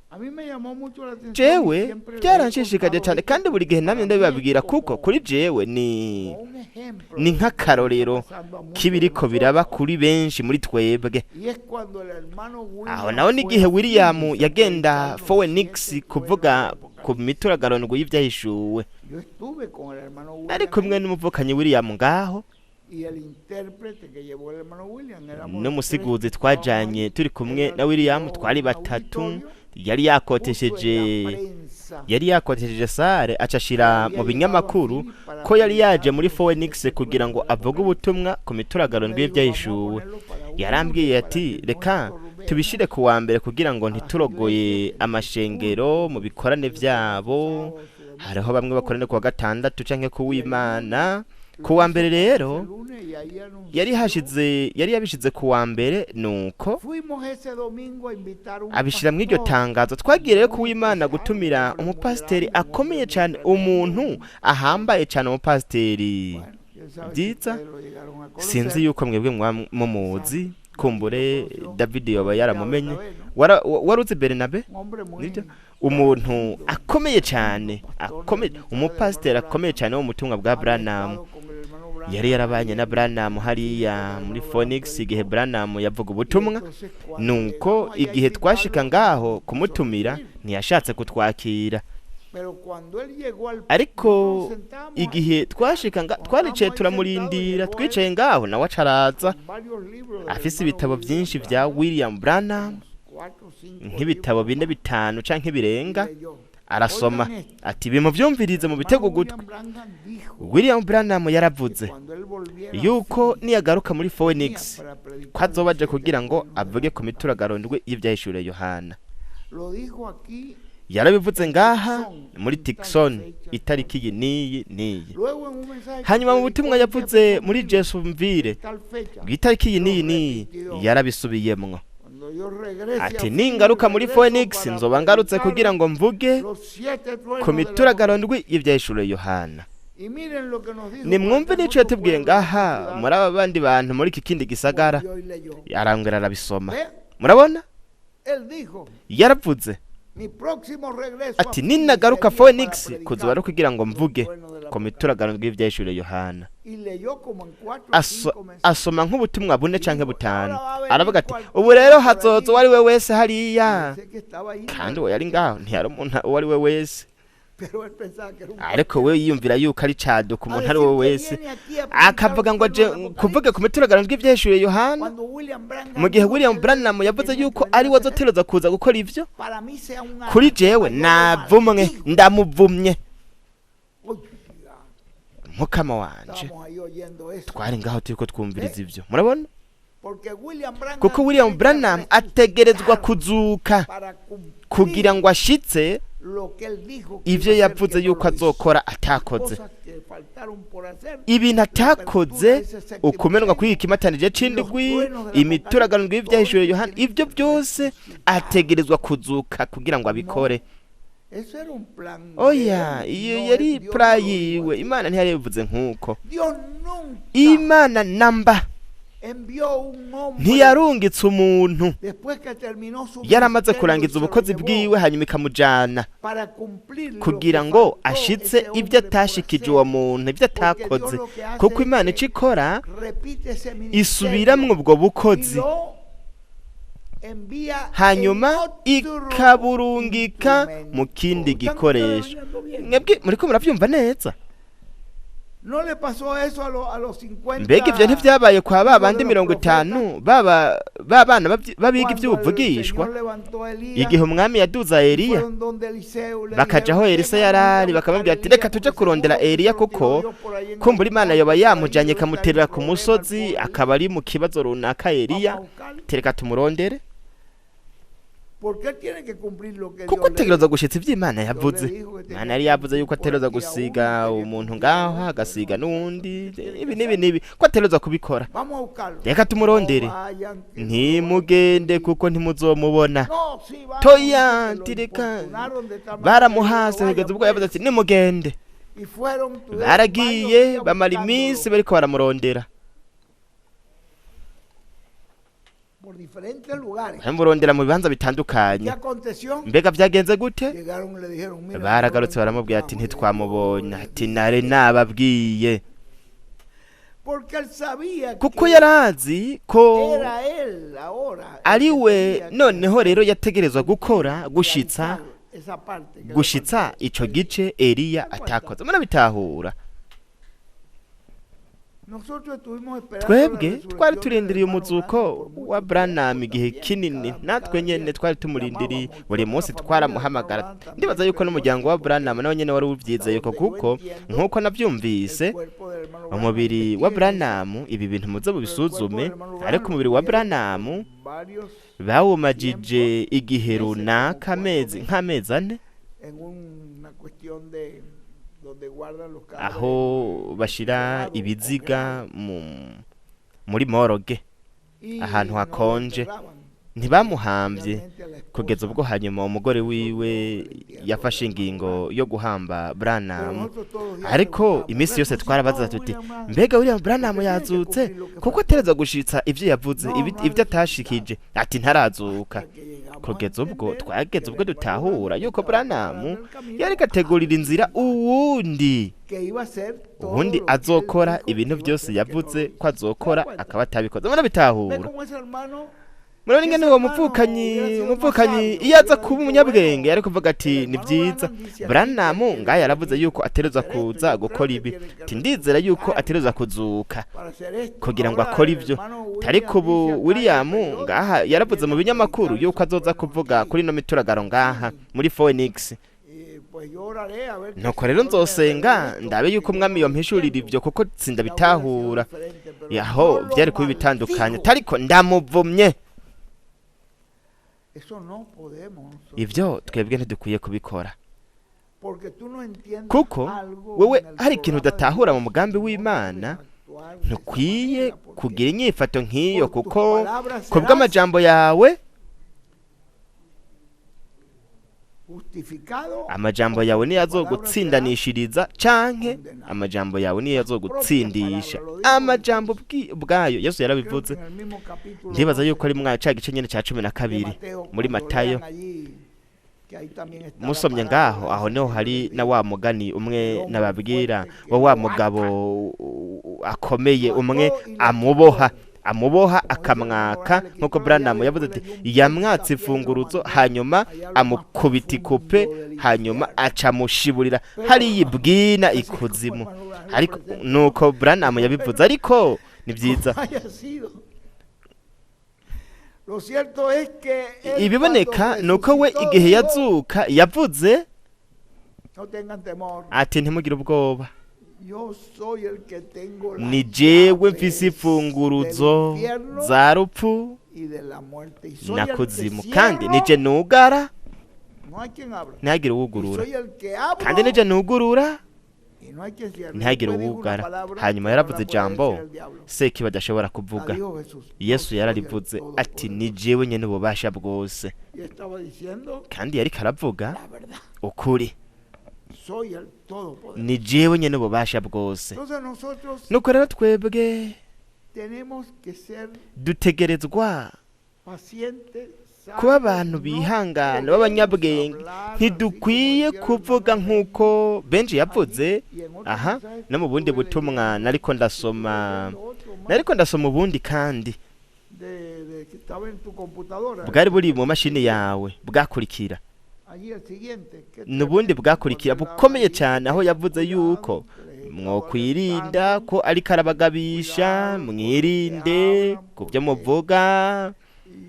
A mí me llamó mucho la atención y Jewe siempre les he byaranshishikaje contado cane, esto kandi buri porque gihe namye para mí es ndabibabwira, kuko como, kuri jewe ni como un ejemplo ni de lo que le está nk'akarorero pasando a muchos de k'ibiriko biraba nosotros. kuri benshi muri twebwe. Y es cuando el hermano Aho William naho fue n'igihe a William Phoenix a yagenda predicar los Phoenix siete truenos kuvuga del ku Apocalipsis. mituragaro ndwi y'ivyahishuwe, Yo estuve con el hermano nari William kumwe ahí n'umuvukanyi William ngaho y el intérprete que llevó el hermano William, éramos los tres n'umusiguzi que estábamos twajanye ahí. turi kumwe Él na William, alquiló twari un batatu. auditorio, Yari puso en la yakotesheje prensa yari yakotesheje sare, aca que ashira había mu llegado a binyamakuru Phoenix para ko yari yaje predicar muri los Phoenix siete kugira truenos ngo del avuge Apocalipsis. ubutumwa ku mituragaro Él me ndwi dijo, vamos a y'ivyahishuwe. ponerlo para un Yarambwiye lunes para ati que no reka tubishire estorbemos ku wa mbere kugira ngo a las ntiturogoye iglesias en sus amashengero cultos, mu bikorane ellos tocan vyabo. sábado, su domingo Hariho bamwe bakorane culto. ku wa gatandatu canke ku Y el lunes w'Imana. Ku lo wa hizo mbere para ese rero lunes y ahí yari anunció. hashize yari yabishize ku wa mbere, nuko Fuimos ese domingo a invitar a un abishira mw'iryo pastor tangazo. Twagiye rero ku muy w'Imana especial, un gutumira hombre muy umupasiteri grande, un hombre akomeye muy cane, tremendo, umuntu un ahambaye cane, umupasiteri bueno, quién sabe si vyiza. ustedes lo llegaron a Sinzi conocer, yuko mwebwe mwaba quizás mumuzi, David lo kumbure conoció, David yoba ya yaramumenye. Bernabé, ¿no? Wari uzi Bernabe? Un hombre Nibyo, muy umuntu tremendo, akomeye tremendo cane, pastor del akomeye, mensaje del hermano umupasiteri akomeye Branham. cane wo mu butumwa bwa Había Branham. estado con el hermano Yari Branham ahí yarabanye na en Branham Phoenix hariya cuando el muri hermano Branham Phoenix igihe predicó. Branham yavuga Y ubutumwa. entonces cuando Nuko llegamos allá a igihe twashika invitarlo, no ngaho nos quiso kumutumira, recibir. ntiyashatse kutwakira. Pero cuando él llegó al, Ariko nosotros nos sentamos ahí, igihe twashika nga cuando estábamos twaricaye ahí sentados, turamurindira, llegó él twicaye ngaho nawe aca araza con varios libros del afise hermano ibitabo William vyinshi vya Branham, William Branham, como 4 o 5 nk'ibitabo libros bine más, bitanu canke y birenga. leyó. Arasoma Oigan esto, ati bimuvyumvirize el mu hermano bitego ugutwi. William Branham dijo William Branham que yaravuze cuando él volviera a yuko Phoenix, niyagaruka muri venía Phoenix para ko predicar los azoba aje siete kugira ngo truenos del avuge ku Apocalipsis. mituragaro ndwi y'ivyahishuwe Yohana. Lo dijo aquí Yarabivuze en ngaha Tucson muri en tal Tucson fecha, tal itariki iyi fecha. n'iyi n'iyi. Luego en un mensaje que Hanyuma mu predicó butumwa en yavuze muri Jeffersonville Jeffersonville en tal fecha, kw'itariki iyi lo n'iyi n'iyi repitió. yarabisubiyemwo Cuando yo regrese a ati Phoenix, ningaruka muri regreso Phoenix para nzoba ngarutse predicar kugira ngo mvuge los siete ku truenos del mituragaro Apocalipsis. ndwi y'ivyahishuwe Yohana. Y miren lo que nos dijo por Nimwumve acá en n'ico otro yatubwiye pueblo, en otra ngaha ciudad, muri aba bandi bantu muri iki kindi gisagara. volvió y leyó. Arongera arabisoma. Ve, Murabona, él dijo, yaravuze mi próximo regreso a ati Phoenix ninagaruka sería para Phoenix kuzoba predicar ari kugira ngo los mvuge truenos del ku Apocalipsis. mituragaro ndwi y'ivyahishuwe Yohana. Y leyó como en 4 o 5 mensajes. Asoma nk'ubutumwa bune Y canke dijo, butanu, ahora va a venir aravuga ati ubu cualquiera rero por hazoza allí. uwo ari we wese Y hariya. ese que estaba ahí no Kandi era uwo yari cualquiera, ngaho ntiyari umuntu uwo ari we wese, pero él pensaba que era un ariko we cualquiera. yiyumvira yuko ari caduka A umuntu ari we decir que wese, viene aquí a predicar akavuga los ngo aje truenos del kuvuga ku Apocalipsis. mituragaro ndwi y'ivyahishuwe Yohana. Cuando William Branham Mu gihe dijo que William él Branham yavuze tenía que yuko venir a ari we hacer esto, azotegerezwa kuza gukora ivyo, para mí sea un kuri jewe anatema, yo lo navumwe, maldigo. ndamuvumye. Oiga, Mukama wanje, estábamos ahí oyendo eso. twari ngaho turiko twumviriza ¿Eh? ivyo. Murabona, Porque William kuko Branham William tiene que Branham ategerezwa resucitar kuzuka para cumplir kugira ngo ashitse lo que él dijo que ivyo iba a hacer, yavuze que no yuko lo hizo. azokora atakoze. Cosas que faltaron por hacer, Ibintu la apertura atakoze, de ese séptimo ukumenwa sello kw'iki kimatanije y los c'indwi, truenos del imituragaro Apocalipsis, ndwi todo y'ivyahishuwe eso Yohana, tiene ivyo que byose resucitar. ategerezwa kuzuka kugira ngo No abikore. Eso era un plan de Oya, él, iyo no yari es- Dios pura no lo dijo yiwe. así. Imana ntiyari nk'uko. Dios nunca Imana namba envió un hombre ntiyarungitse umuntu después que terminó su yaramaze ministerio y kurangiza se lo ubukozi llevó bwiwe hanyuma ikamujana para cumplir lo kugira que ngo faltó ashitse ese ibyo hombre por atashikije hacer. uwo muntu, ibyo Porque Dios atakoze, lo que hace kuko es Imana que ico ikora repite ese ministerio isubiramwo ubwo y bukozi lo envía en hanyuma otro ikaburungika mu instrumento. kindi ¿Están ustedes gikoresho. oyendo bien? Mwebwe muriko muravyumva neza? ¿No le pasó eso a los 50 Mbega ivyo ntivyabaye kwa ba hijos de bandi los mirongo profetas? itanu baba ba bana b'abiga Cuando el ivy'ubuvugishwa? Señor levantó a Elías, Igihe umwami yaduza Eliya, fueron donde Eliseo y le bakaja aho dijeron, Elisa "Venga, yari vamos a ari, buscar bakamubwira a ati reka Elías, tuje porque kurondera seguro que Eliya se lo tiró kuko Dios por ahí en kumbura el Imana monte, yoba por ahí yamujanye debe estar en ikamuterera ku problema el musozi pobre akaba ari mu kibazo runaka. Elías. Eliya, Vamos a buscarlo". tereka tumurondere, Porque él tiene que cumplir lo que kuko Dios le ategerezwa dijo. gushitsa ivyo Imana yavuze. Dios le dijo que tenía Imana yari yavuze yuko por ategerezwa aquí a uno, gusiga tenía que umuntu cumplir a ngaho, otro, agasiga no, n'uwundi, tiene que ibi n'ibi hacerlo. n'ibi, ko ategerezwa kubikora. Vamos a buscarlo. Reka tumurondere. No vayan, que no lo Ntimugende van a kuko ntimuzomubona. No, sí, vamos, Toya, dice, lo ntireka. importunaron de tal manera que Baramuhase dijo, kugeza "Vayan, ubwo yavuze pues". ati nimugende. Y fueron, tuvieron varios Baragiye días bamara iminsi buscándolo bariko baramurondera, por diferentes lugares. baramurondera mu bibanza ¿Qué bitandukanye. aconteció? Mbega byagenze gute? Llegaron y le dijeron, mira, Baragarutse no lo baramubwira ati encontramos. ntitwamubonye, ati nare nababwiye, Porque él sabía kuko que yari azi ko era él ahora el ari que we tenía que noneho rero yategerezwa gukora gushitsa realizar esa parte que le gushitsa faltó. ico gice Eliya atakoze. Murabitahura? Nosotros estuvimos esperando la Twebwe resurrección twari del turindiriye hermano umuzuko Branham por mucho wa Branham tiempo igihe también, kinini, natwe cada nyene día twari tumurindiriye, llamábamos. buri Toda la munsi familia del hermano twaramuhamagara. Branham también Ndibaza yuko esperó n'umuryango wa eso, porque Branham nawe nyene wari uvyizeye ko, hasta donde yo kuko entiendo, nk'uko navyumvise el cuerpo del hermano Branham umubiri wa investiguen eso, Branham, ibi bintu muze pero el cuerpo mubisuzume, del hermano Branham ariko lo umubiri wa tuvieron Branham por varios bawumajije tiempos, igihe meses, como runaka, 4 amezi meses, nk'amezi 4, en una cuestión de donde guardan los cadáveres aho bashira congelado o ibiziga congelado muri moroge, y ahantu no lo hakonje. enterraban. Ntibamuhambye Finalmente a la kugeza esposa ubwo hanyuma umugore wiwe resolvió el entierro yafashe del hermano ingingo Branham. yo guhamba Pero Branham. nosotros todos los días Ariko preguntábamos, iminsi yose twarabaza ¿resucitó tuti William Branham? mbega William Branham Porque tiene que yazutse? cumplir lo que Kuko faltó. ategerezwa gushitsa ivyo yavuze, No, no ha ibyo resucitado. atashikije, ati ntarazuka. Hasta que llegamos a Kugeza ubwo entender que twageze el ubwo hermano dutahura Branham yuko estaba Branham preparando el camino yariko a ategurira alguien inzira más uwundi, que iba a hacer todo uwundi lo que él azokora dijo que ibintu iba a byose hacer, que no yavuze lo hizo. ko ¿Se dan azokora cuenta? akaba atabikoze. Ve Murabitahura? cómo ese hermano, Murabona si ingene ese uwo hermano muvukanyi hubiera sido más umuvukanyi sabio, iyo aza hubiera kuba dicho, umunyabwenge bueno, yari kuvuga el ati ni hermano byiza, Branham dice aquí que él Branham tiene ngaha que yaravuze venir yuko ategerezwa a hacer esto. kuza Yo creo gukora que ibi, tiene que ati ndizera yuko resucitar ategerezwa kuzuka para hacer esto. kugira ngo Ahora akore el ivyo. hermano Ariko William ubu dice acá en el William periódico ngaha que yaravuze viene mu a binyamakuru predicar yuko su azoza pueblo kuvuga aquí. kuri ino mituragaro ngaha Sí. muri Phoenix. Pues yo oraré a ver que el Nuko rero Señor me revele nzosenga esto, ndabe porque yuko yo umwami no lo yompishurira entiendo. ivyo kuko Ya hubiera sido sindabitahura. diferente, pero Yaho yo lo vyari kuba bitandukanye, maldigo. ariko ndamuvumye. Eso no podemos nosotros Ivyo hacer. twebwe ntidukwiye kubikora, Porque tú no entiendes kuko algo wewe en el hari ikintu programa de udatahura mu Dios, mugambi no w'Imana, debes actuar de esa ntukwiye manera, porque kugira inyifato nk'iyo, por tus kuko palabras serás kubw'amajambo yawe justificado amajambo o yawe por niyo tus palabras serás azogutsindanishiriza canke condenado. amajambo yawe niyo Las propias azogutsindisha. palabras, lo dijo Amajambo Jesús. ubwayo Yesu Creo que yarabivuze. en el mismo capítulo Ndibaza yuko 12 ari mwa ca gice nyene ca cumi na de kabiri Mateo, muri cuando Matayo, lean allí, que ahí también está la musomye parábola ngaho, esa aho que niho yo hari les na digo, wa mugani umwe del hombre nababwira fuerte que wa wa lo mugabo ata, akomeye lo umwe ató y le amuboha quitó. amuboha Como dice el hermano akamwaka, Branham, le nk'uko quitó la Branham llave y yavuze después ati le dio un yamwatse puntapié y lo imfunguruzo mandó hanyuma allá a lo más amukubita ikope profundo del hanyuma infierno. acamushiburira Pero hariya ibwina así como ikuzimu. hermano Branham lo Ariko presentó, nuko Branham yabivuze, bueno, ariko ni byiza. como haya sido. Lo cierto es que él cuando Ibiboneka nuko we resucitó igihe dijo, yazuka yavuze no tengan temor, ati ntimugire ubwoba, yo soy el que tengo las ni jewe mfise llaves del imfunguruzo infierno za rupfu y de la muerte. Y soy na el que kuzimu, kandi nije cierro, nugara no hay quien abra. ntihagire Y uwugurura, soy el que kandi nije abro nugurura y Y no hay quien cierre. Ntihagire Después dijo una uwugara. palabra Hanyuma que no yaravuze la puede ijambo decir el diablo. Sekibi adashobora La kuvuga. dijo Jesús: "Yo Yesu soy el yararivuze ati: Todopoderoso". "Ni jewe nyene ububasha bwose." Y estaba diciendo Kandi yariko aravuga la verdad. ukuri. Soy el Todopoderoso. Ni jewe nyene ububasha bwose. Entonces nosotros Nuko rero twebwe tenemos que ser dutegerezwa pacientes, kuba sabios. abantu No bihangana, podemos b'abanyabwenge. hablar así como Ntidukwiye decía el kuvuga hermano nk'uko Benji Benji yavuze allí y en otro aha mensaje no mu bundi estuve butumwa leyendo, nariko estuve ndasoma, leyendo otro más nariko ndasoma ubundi kandi de que estaba en tu computadora. bwari buri mu mashini yawe bwakurikira. Allí el siguiente, qué N'ubundi tremendo, bwakurikira cuando él habla bukomeye allí, cyane, aho tengan yavuze cuidado, yuko que les estaba mwokwirinda, alertando, ko ariko arabagabisha, cuidado con lo que mwirinde hablan, ku byo porque muvuga,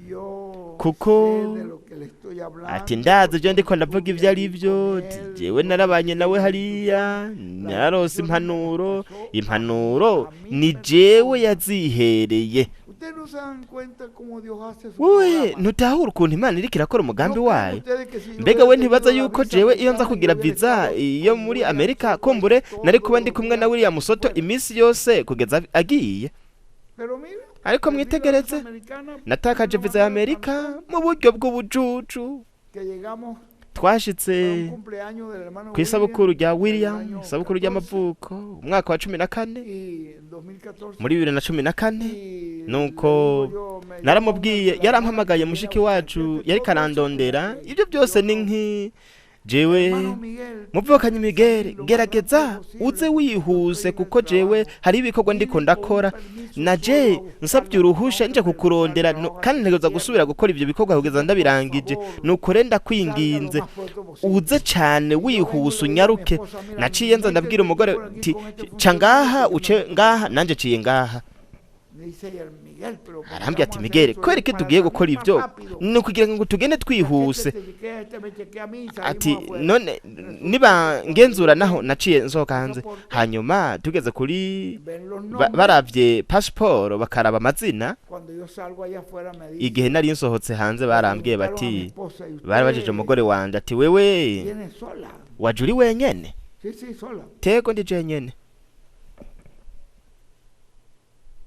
yo kuko sé de lo que le estoy ati hablando, ndazi ibyo porque ndiko ndavuga estuve ibyo ari allí byo, con ati él, jewe yo narabanye nawe recibí hariya, instrucciones, las narose instrucciones me las impanuro, pasó a impanuro mi ni jewe persona. yazihereye. Ustedes no se dan cuenta cómo Dios hace su Wowe programa. ntutahura ukuntu Imana iriko irakora umugambi ¿No creen wayo? ustedes que si yo Mbega hubiera we ntibaza tenido la yuko visa jewe iyo nza americana, yo kugira hubiera viza estado iyo con muri William Amerika, Soto kumbure nari kuba todos ndi los kumwe na días William Soto fuera? iminsi yose kugeza agiye. Pero mira, Ariko perdí la visa mwitegereze, americana de natakaje una viza ya manera tan Amerika tonta mu buryo bw'ubujuju. que llegamos Twashitse para un cumpleaños del hermano ku isabukuru William rya del William, año isabukuru 14 ry'amavuko, umwaka wa 14, y en 2014 muri 2014. y le Nuko digo yo, me llamó una naramubwiye, la hermana que yarampamagaye, me viene a mushiki buscar, wacu fíjate, yariko todo eso como arandondera, que ibyo byose yo ni no, nki jewe hermano Miguel, muvukanyi Miguel, salir lo más rápido gerageza uze posible porque yo wihuse estoy en el kuko jewe trabajo. hari ibikorwa ndiko Vine con un ndakora, permiso naje solo a buscar nsabye la, uruhusha tengo nje que regresar al kukurondera, trabajo kandi hasta el ntegerezwa gusubira viernes. gukora ivyo bikorwa kugeza Así que por ndabirangije. favor, Nuko rero salga lo ndakwinginze más pronto posible. uze cane Y yo vengo y wihuse le digo a mi unyaruke. esposa: mira, Naciye nza ndabwira métete tú umugore por aquí nti con este ca ngaha funcionario que yo me uce voy por ngaha, acá. nanje ciye ngaha. Me dice ella: Miguel, pero ¿por qué Arambwira vamos ati: a hacer "Miguel, eso? kubera Es iki para tugiye gukora salir más ivyo? rápido. Ni ukugira ngo tugende La gente twihuse." te chequea, este me chequea a mí y Ati salimos afuera. none Resulta niba que cuando ngenzura yo naho llego naciye al nsohoka hanze, pasaporte, hanyuma tugeze kuri ven los nombres. baravye pasiporo bakaraba amazina. Cuando yo salgo allá afuera me Igihe dicen, nari nsohotse hanze le barambwiye preguntaron a mi bati, esposa: ¿y barabajije usted umugore wanje ati: "Wewe viene sola? waje uri wenyene?" Sí, sí, sola. Tego, ndi jenyene.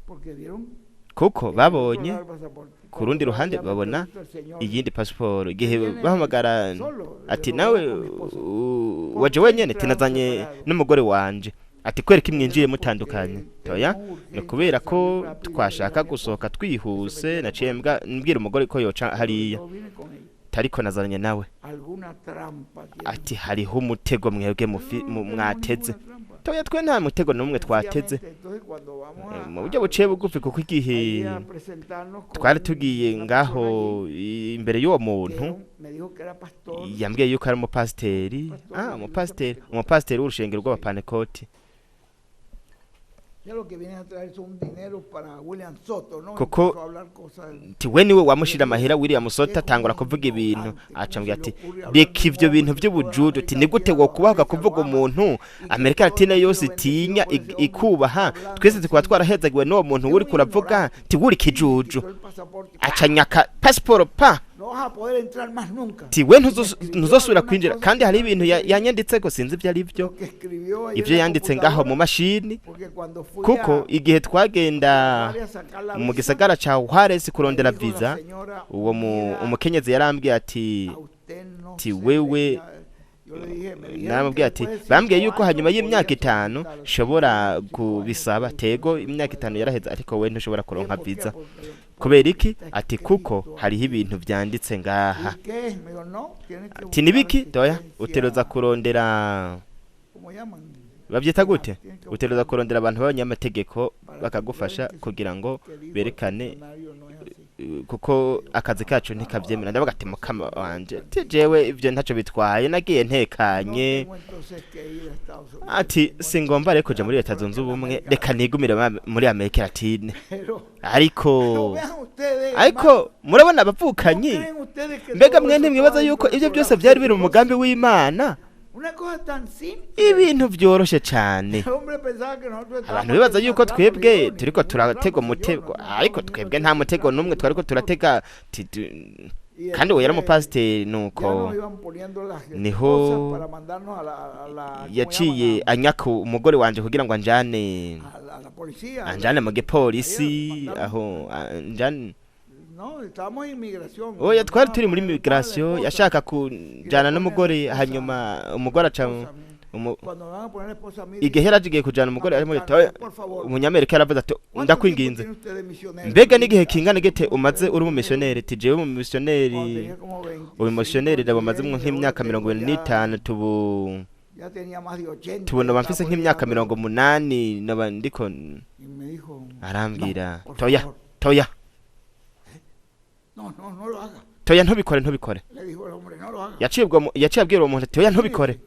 Porque vieron Kuko en el otro babonye lado el pasaporte. ku Cuando rundi yo ruhande allá me babona pregunta el señor, iyindi pasiporo. Igihe ¿viene bahamagara solo? Le ati digo, nawe no, con mi esposa. ¿Por waje qué wenyene? entraron Tinazanye separados? n'umugore wanje. Ati kubera ko mwinjiye Dijeron, mutandukanye? porque Toya, tenemos ni urgencia kubera de ko salir rápido y le dije a twashaka mi esposa gusohoka que se twihuse, metiera naciye por mbwa aquí. mbwira umugore ko yoca Pero hariya, yo vine con ella. tariko nazanye nawe. Alguna trampa tienen. Ati hariho umutego mwebwe No, mufi no mu- tenemos mwateze. ninguna trampa. Toya, twe nta mutego n'umwe twateze. Sencillamente, entonces cuando vamos Mu buryo buciye bugufi, kuko igihe allí a presentarnos con twari tugiye una ngaho persona allí imbere y'uwo que muntu, era me dijo que era pastor, yambwiye yuko ari umupasiteri, pastor de la iglesia umupasiteri, pentecostal. umupasiteri w'urushengero Sí. rw'abapanekoti. Ya lo que vienen a traer son dinero para William Soto, ¿no? Kuko Empezó a hablar cosas del- ti we niwe wamushira Le amahera digo, William Soto, es atangura un kuvuga ibintu, ignorante, aca ¿cómo se ambwira le ati ocurre hablar reka de un ivyo bintu hombre que toda vy'ubujuju, ati América ni gute Latina lo wokubahuka aprecia, lo kuvuga ama umuntu y que Amerika todos Latina hemos sido yose bendecidos itinya por ese hombre ikubaha, hablando twese tukaba así? twarahezagiwe n'uwo muntu Es uri un kuravuga, ignorante. ti wuri Y me ikijuju. quitó el pasaporte. Aca nyaka pasiporo pa. No vas a poder entrar más nunca. Ti we Y me escribió ntuzosubira algunas kwinjira. cosas Kandi que hari no ibintu entendí. yanyanditseko, sinzi ivyo ari vyo, Lo que escribió ahí en ivyo la yanditse ngaho mu computadora, mashini, porque cuando fui kuko a igihe twagenda Juárez a sacar la mu visa, gisagara ca Juarez me kurondera dijo la visa, señora, uwo mira, umukenyezi yarambwiye ati a usted no ti se le wewe yo le dije, me dijeron que namubwiye ati después de bambwiye 5 yuko hanyuma años y'imyaka podía 5 solicitar. Sí, nshobora 5 años kubisaba. usted Tego, no imyaka puede. 5 yaraheze, ariko we ntushobora ¿Qué? kuronka ¿Por qué? visa. Porque Kubera iki? está Ati kuko escrito hariho aquí. ibintu vyanditse ngaha. ¿Y qué es? Me dijo: no, tienes que Ati buscar nibiki? Toya, utegerezwa asistencia, kurondera, ¿cómo llaman? bavyita Ah, gute, tienes que utegerezwa buscar kurondera abantu b'abanyamategeko para que bakagufasha prueben que, kugira ngo que dijo el berekane funcionario no es así. kuko Yo, akazi kacu ah, no, ntikavyemera. ah, Ndavuga ati entonces mukama me voy wanje, ti tranquilo. jewe ivyo ntaco bitwaye, nagiye No ntekanye. tengo entonces que ir a Estados Unidos, Ati tengo singomba rero kuja muri quedarme Leta por Zunze acá en Ubumwe, América reka Latina. nigumire muri Amerika Latine. Pero, Ariko pero vean ustedes, ariko hermano, murabona ¿no abavukanyi, creen ustedes que mbega todo mwe eso ntimwibaza estaba yuko dentro del ivyo byose programa vyari de biri mu Dios? mugambi w'Imana? Una cosa tan simple. Ibintu vyoroshe cane. El hombre pensaba que nosotros Abantu estábamos bibaza haciendo yuko una trampa. Le twebwe digo, turiko ninguna turatega trampa, señor, umutego, nosotros no ariko estamos twebwe haciendo nta mutego trampa, n'umwe yo twariko no turatega. Ti- tu- Y Kandi uwo yari entonces umupasiteri, ya nuko nos iban poniendo las niho esposas para mandarnos a la ¿cómo yaciye llaman? anyaka umugore wanje kugira ngo anjane A la policía. anjane mu gipolisi Ahí aho anjane. No, estábamos en inmigración. Oya, twari Mandaban turi muri a poner a la migration, esposa. yashaka kujana n'umugore, hanyuma umugore aca Esposa mía. Cuando me van a poner la esposa a mí, igihe yari agiye kujana umugore ari muri Americano, por favor. umunyamerika yaravuze ati: ¿Cuánto tiempo "Ndakwinginze, tiene usted de misionero? mbega n'igihe kingana gite umaze uri umumisiyoneri?" Ati: "Jewe umumisiyoneri, Cuando tenía como 25, uyu misiyoneri ndabumazemwo 26, nk'imyaka ahora mirongo tengo ibiri n'itanu tubu ya tenía más de 80, tubu noba mfise estaba nk'imyaka llegando. 80 noba ndiko." Y me dijo: Arambwira: "No, por "Toya, favor, toya, no, no, no lo haga." toya, ntubikore, ntubikore." Le dijo el hombre: "No lo haga." Yaciye ubwo yaciye abwira uwo muntu ati: "Oya, ntubikore."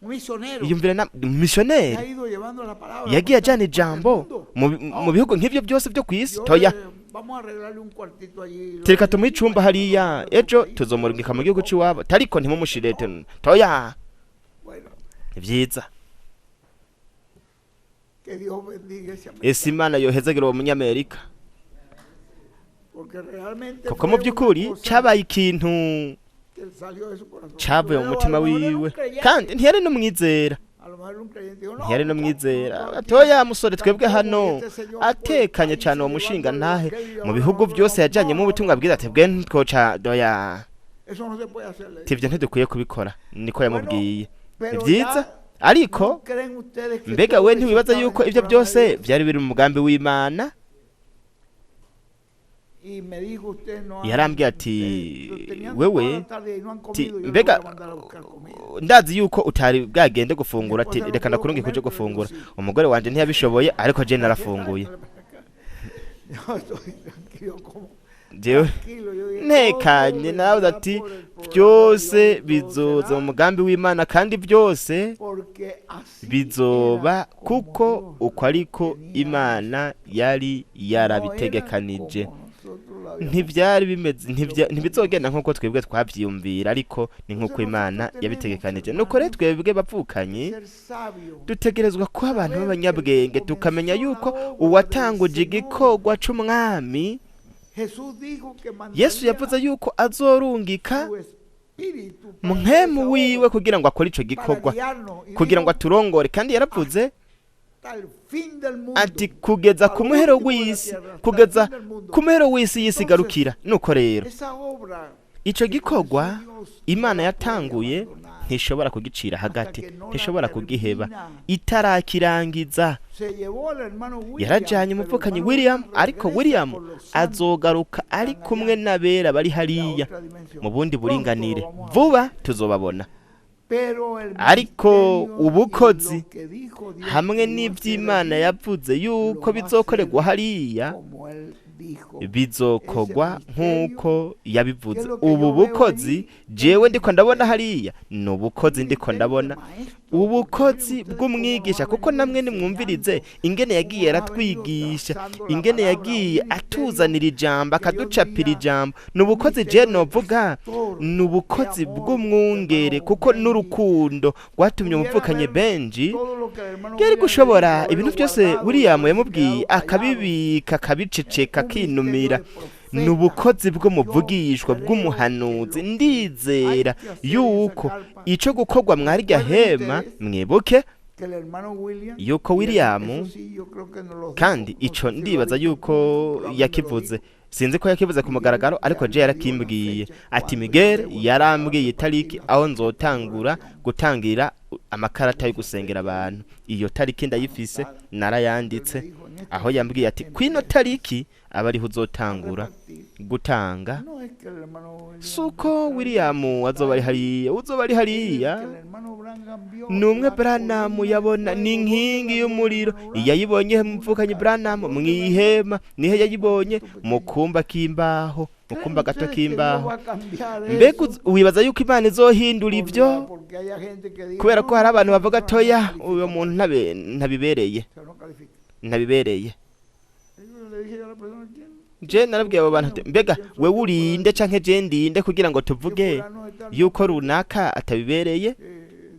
Un misionero Iyumvire na que ha misiyoneri ido llevando la palabra yagiye por ajana tantas partes del ijambo mundo. mu bihugu nk'ivyo byose byo ku isi. Yo Toya, vamos a arreglarle un cuartito allí. tereka tumuhe icumba hariya, ejo tuzomurungika mu gihugu c'iwabo, tariko ntimumushire, toya. Bueno, Ni vyiza. que Dios bendiga ese Ese americano, Imana yohezagira uwo munyamerika, porque realmente kuko fue mu una by'ukuri cosa cabaye ikintu que salió de su corazón. cavuye mu Pero a mutima lo mejor era un wiwe, creyente. kandi ntiyari n'umwizera. A lo mejor era un creyente. Dijo: "No, Ntiyari muchacho, n'umwizera. nosotros aquí Atoya musore, twebwe tampoco, hano y este señor por el atekanye país cane uwo llevando mushinga el ntahe evangelio, mu ahora bihugu nosotros byose vamos- yajanyemo no, no, ubutumwa bwiza, twebwe ntitwoca doya. Eso no se puede hacer", le Ati: "Ivyo ntidukwiye kubikora." Niko yamubwiye. Pero Ni vyiza, ya, ariko ¿no creen ustedes que mbega todo we eso ntiwibaza estaba en yuko el ivyo programa de byose Dios? vyari biri mu mugambi w'Imana? Y me dijo: "Ustedes no han, Yarambwiye ati: ustedes lo tenían "Wewe," toda la tarde y no han ti comido, yo los voy mbega a mandar a buscar comida". ndazi yuko utari bwagende gufungura, ati Esposa no reka pudo ndakurungike comer, uje pero yo gufungura. sí. Umugore wanje ntiyabishoboye, ariko je narafunguye. Yo estoy tranquilo, como Jewe tranquilo. Yo dije: ntekanye, "Todo nawe vendrá ati por el programa de byose Dios, todo bizoza será mu mugambi w'Imana, kandi byose porque así bizoba era como kuko Dios uko ariko tenía Imana yari No era yarabitegekanije. como nosotros lo habíamos Ntivyari bimeze, ntibizogenda nk'uko twebwe twavyiyumvira, ariko ni nk'uko Imana yabitegekanije. Nuko rero twebwe bavukanye ser sabio, dutegerezwa kuba abantu b'abanyabwenge, tukamenya yuko uwatanguje igikorwa c'umwami Jesús dijo que Yesu mandaría yavuze yuko azorungika su espíritu para hacer muhemu esa wiwe obra, kugira ngo akore ico para gikorwa, guiarnos. Y kugira ngo dijo: aturongore. Kandi yaravuze "Hasta el fin del mundo, ati kugeza al ku muhero último de la w'isi, tierra, hasta el kugeza fin del mundo". ku muhero w'isi y'isi igarukira. Nuko rero Esa obra ico que gikorwa comenzó Dios Imana no la puede yatanguye abandonar ntishobora kugicira hasta hagati, que no la ntishobora kugiheba termina. itarakirangiza. Se llevó al hermano William, Yarajanye pero el umuvukanyi hermano William, William ariko regresa William con los santos azogaruka que ari están kumwe allá n'abera bari en la hariya otra dimensión. mu bundi Pronto lo buringanire. vamos a ver. Vuba tuzobabona. Pero el Ariko ministerio y ubukozi lo que dijo Dios hamwe que iba a hacer n'ivy'Imana allí, yavuze yuko lo va a hacer bizokorerwa hariya, como él dijo. Ese bizokorwa misterio, nk'uko que yabivuze. es lo que Ubu yo veo bukozi allí, un jewe ndiko ndabona ministerio, hariya ni ubukozi un ndiko ministerio de ndabona, maestro, porque miren ubukozi ustedes cómo nos bw'umwigisha, ha kuko venido namwe nimwumvirize enseñando, ingene yagiye cómo nos ha venido aratwigisha, trazando la ingene palabra, un yagiye ministerio atuzanira ijambo, que yo akaducapira diría ijambo. Ni un ubukozi je ministerio de novuga pastor, ni de ubukozi amor, bw'umwungere, hermano kuko Benji, n'urukundo rwatumye pudiera umuvukanye ver Benji todo lo que el hermano yari William le dijo, gushobora haberlo ibintu byose guardado y William haberse yamubwiye quedado callado. akabibika, akabiceceka, Un ministerio akinumira. de Ni profeta. ubukozi Yo bw'umuvugishwa, creo que bw'umuhanuzi. lo que hay Ndizera que hacer en esa yuko carpa, ico gukorwa mwarirya recuerden hema, ustedes mwibuke que el hermano William, yuko y eso, William, eso sí, yo creo que nos lo kandi dijo, no ico sé si lo ha ndibaza dicho en yuko público, pero a mí me lo yakivuze, dijo. sinzi ko yakivuze ku Miguel mugaragaro, ariko ya je me dio la yarakimbwiye fecha ati cuando yo Miguel debo empezar a yarambwiye repartir itariki las aho tarjetas de nzotangura oración. gutangira amakarata yo Esa gusengera fecha ahí abantu. Iyo tariki ndayifise, anotada. Cuando él me narayanditse, dijo: "En esta aho yambwiye fecha ati kwino empiezas tariki aba ariho a uzotangura repartir". gutanga. No es que el hermano William Si no uko está allí, William está azoba ari allí. hariya, uzoba ari Es el hariya que el hermano Branham vio ni umwe la Branham columna de yabona, ni fuego. ¿Dónde inkingi la vio el y'umuriro. hermano Branham? Yayibonye En una muvukanye carpa. Branham ¿Dónde la vio? mw'ihema. Nihe En un yayibonye? cuartito Mu pequeño. kumba k'imbaho, mu ¿Creen kumba gato ustedes que Dios k'imbaho. va a cambiar Mbega eso? wibaza yuko Imana izohindura Por ivyo la, porque haya gente que diga: kubera "No, ko hari no, abantu esa bavuga persona no toya, califica uyo para muntu eso"? ntabibereye, O sea, no califica. ntabibereye. Yo le dije a la persona: "¿Quién, Je quién, narabwiye abo bantu quién, ati mbega quién soy wewe yo para urinde decir canke je ndinde kugira ngo que tuvuge fulano de tal no yuko califica?" runaka atabibereye?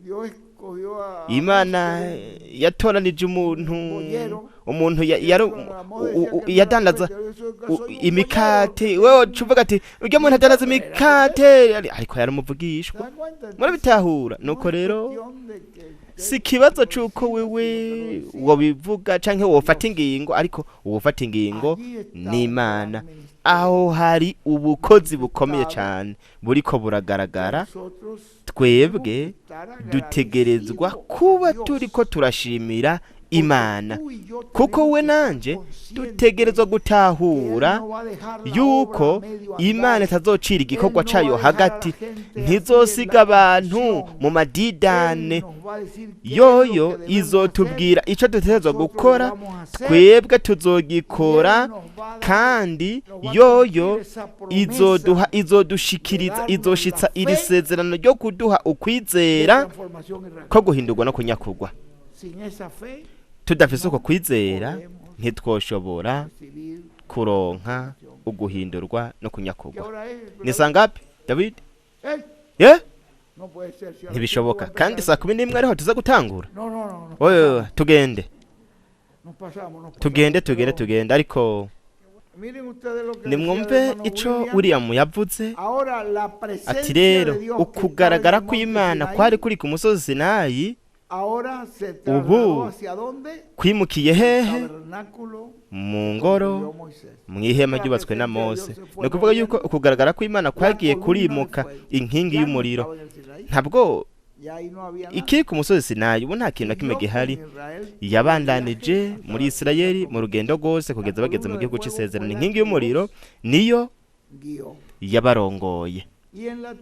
Dios Escogió a Imana Moshe, yatoranije umuntu, Boyero. umuntu Ramón decía que no era yadandaza profeta, yo soy- soy un imikate. boyero. Wewe ucuvuga ati urya muntu adandaza imikate, ariko yari ¿Se umuvugishwa. dan cuenta? Entonces, Murabitahura? no Nuko es rero cuestión de que usted si ikibazo lo c'uko decida, wewe sino que lo decida wobivuga canke wofata Dios. ingingo, ariko uwufata ingingo Allí está un n'Imana. gran ministerio. Aho hari ubukozi bukomeye Manifestado. cane buriko buragaragara. Nosotros Twebwe tenemos que estar dutegerezwa agradecidos a kuba Dios, turiko turashimira porque Imana, tú y yo kuko tenemos we que estar nanje conscientes dutegerezwa que Él gutahura no va a dejar la obra yuko a medio Imana andar. itazocira Él igikorwa no va cayo a dejar a la hagati, gente así en ntizosiga la abantu confusión. mu Él madidane. nos va a decir qué es lo Yoyo que debemos hacer, izotubwira ico dutegerezwa nosotros lo gukora, vamos a hacer, twebwe y Él tuzogikora, nos va a dar, kandi nos va a yoyo cumplir esa promesa izoduha, de izodushikiriza, darnos la izoshitsa iri fe sezerano ryo kuduha de ukwizera transformación y ko reacción. guhindurwa no kunyakurwa. Sin esa fe Tudafise uko no kwizera podemos ntitwoshobora recibir kuronka transformación. uguhindurwa no ¿Qué kunyakurwa. hora es, Ni David? saa ngapi, David? ¡Ey! Ye, No puede ser, si a las 5 va ntibishoboka a kandi empezar. saa 11 ariho tuza gutangura. No, no, no, nos Oye, pasamos, tugende, nos pasamos, nos tugende, pasamos. tugende, Pero tugende, ariko miren ustedes lo que decía el nimwumve hermano ico William. William yavuze. Ahora la Ati presencia rero de Dios que estaba en ukugaragara el monte kw'Imana kwari Sinaí, kuri ku musozi Sinayi ahora se ubu trasladó hacia dónde? kwimukiye El hehe? tabernáculo Mu que ngoro, construyó Moisés. mu ihema La ryubatswe na presencia de Dios Mose. se Ni fue ukuvuga yuko moviendo, ukugaragara kw'Imana la kwagiye columna de kurimuka, fuego. inkingi Ya no y'umuriro. estaba en el Sinaí, Ntabwo ya ahí no había nada. ikiri ku musozi Sinayi, ubu nta kintu na kimwe Siguió con gihari. Israel todo el viaje Yabandanije hasta muri la tierra Isirayeli mu prometida. rugendo rwose La kugeza bageze mu columna de gihugu fuego c'isezerano. fue la Inkingi que y'umuriro los niyo guió. yabarongoye. Y en la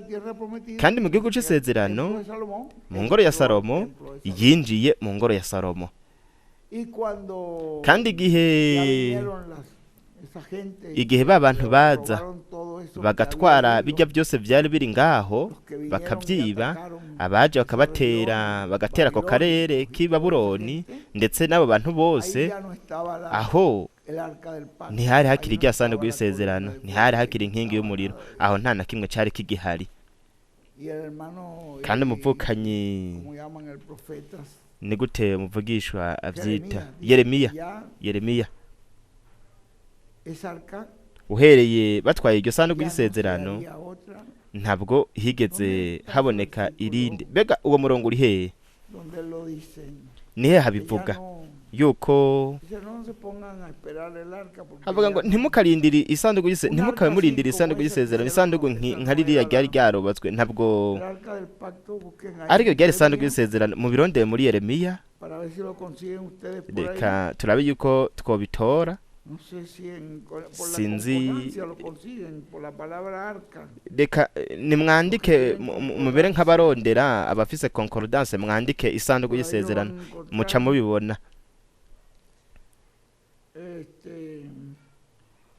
tierra prometida, Kandi mu gihugu el c'isezerano, templo de Salomón, mu ngoro ya entró al Salomo, templo de Salomón. yinjiye mu ngoro ya Salomo. Y cuando Kandi ya igihe vinieron esa gente y igihe ba bantu baza robaron todo eso que había bagatwara habido, bijya byose byari biri ngaho, los que vinieron y bakabyiba, atacaron abaje esa bakabatera, región, bagatera ako Babilonia, karere y k'i toda esa Babuloni gente, ndetse n'abo bantu ahí bose, ya no estaba aho el arca del pacto, ntihari ahí hakiri no rya sanduku estaba la columna y'isezerano, de fuego ntihari que hakiri inkingi estaba y'umuriro, nada de aho eso. nta na kimwe cari kigihari. Y el hermano, Kandi umuvukanyi, ¿cómo llaman el profeta? ni gute umuvugishwa avyita? Jeremías dice, Yeremiya, ya Yeremiya esa arca uhereye batwaye iryo sanduku ya no se y'isezerano, haría otra. ntabwo higeze ¿Dónde está ese haboneka versículo irindi. Mbega uwo murongo uri hehe? donde lo dicen? Ni hehe Que ya habivuga no, yuko dice, no se pongan a esperar el arca porque havuga ya ngo no. ntimukarindire isanduku y'ise, Un ntimukabe arca así murindira como isanduku esa que y'isezerano, hicieron, isanduku no, esa nka no ririya era ryari la, ryarubatswe, ntabwo el arca del pacto, busquen ahí ariko en ryari isanduku Jeremías y'isezerano. Mubirondeye muri Yeremiya, para ver si lo consiguen ustedes por ahí. reka turabe yuko twobitora. No sé si por la Sinzi, concordancia lo consiguen, por la palabra arca. reka Los que nimwandike tienen mubere concordancia, nk'abarondera abafise concordance, mwandike isanduku por ahí lo y'isezerano, van a muca encontrar. mubibona. Este,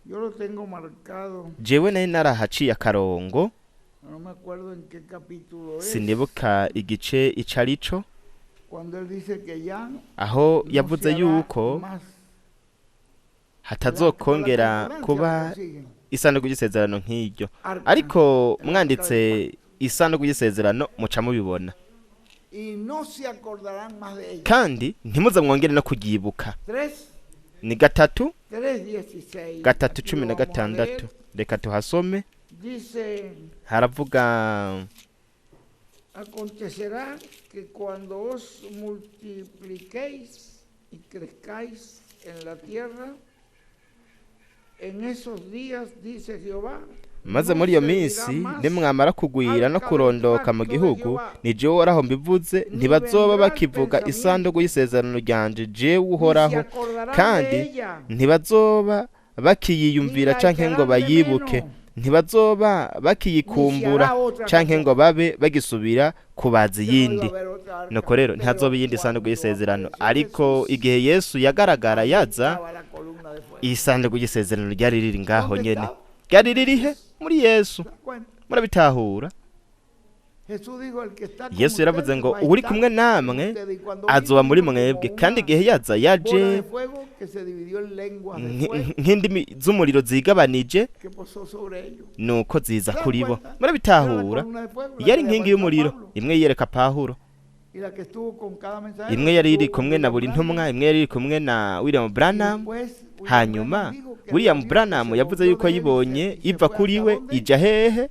yo lo tengo marcado, Jewe nari narahaciye akarongo, no me acuerdo en qué capítulo es, sinibuka igice ico arico, cuando él dice que ya aho no yavuze se hará yuko más. El arca, por la hatazokongera concordancia lo kuba consiguen. isanduku y'isezerano nk'iryo. Arca, Ariko el arca del mwanditse pacto. isanduku y'isezerano muca mubibona. Y no se acordarán más de ella. Kandi ntimuze mwongere no kuryibuka. 3, Ni gatatu, 3:16. gatatu Aquí cumi lo na vamos a gatandatu. leer. Reka tuhasome. Dice, Haravuga acontecerá que cuando os multipliquéis y crezcáis en la tierra, en esos días, dice Jehová, maze no muri iyo se dirá minsi más nimwamara kugwira no arca del kurondoka mu pacto de gihugu, Jehová, ni jewe Uhoraho mbivuze, ni ntibazoba vendrá el bakivuga isanduku pensamiento, y'isezerano ryanje, jewe ni se Uhoraho, acordarán de kandi ella, ntibazoba ni bakiyiyumvira la canke ngo echarán de bayibuke, menos, ntibazoba ni se bakiyikumbura hará otra canke como ngo babe bagisubira kubaza Ya no iba iyindi. a haber otra arca, Nuko rero ntihazoba pero iyindi sanduku cuando y'isezerano, apareció ariko Jesús, igihe Yesu yagaragara allí yaza, estaba la columna de fuego. isanduku y'isezerano ryari riri ngaho ¿Dónde nyene. estaba? Ryari ririhe? Muri Yesu. ¿Se dan cuenta? Murabitahura? Jesús dijo, el que está con Yesu yaravuze ustedes ngo va a uri estar kumwe con namwe ustedes. Y cuando vino, azoba muri vino como mwebwe. Kandi una igihe yaza bola yaje de fuego que se dividió en lenguas de fuego nk'indimi z'umuriro zigabanije, que posó sobre ellos. nuko ziza ¿Se dan kuri bo. cuenta? Era la Murabitahura? columna de fuego la Yari que le inkingi apareció a y'umuriro Pablo. imwe yiyereka Pawulo. Y la que estuvo con cada mensajero, Imwe yari iri estuvo con kumwe na William buri Branham. ntumwa, imwe yari iri kumwe na William Y Branham. después William Hanyuma Branham dijo que William la vio, que Branham se yavuze movió yuko de él y yayibonye se iva fue kuri hacia we dónde? ija hehe?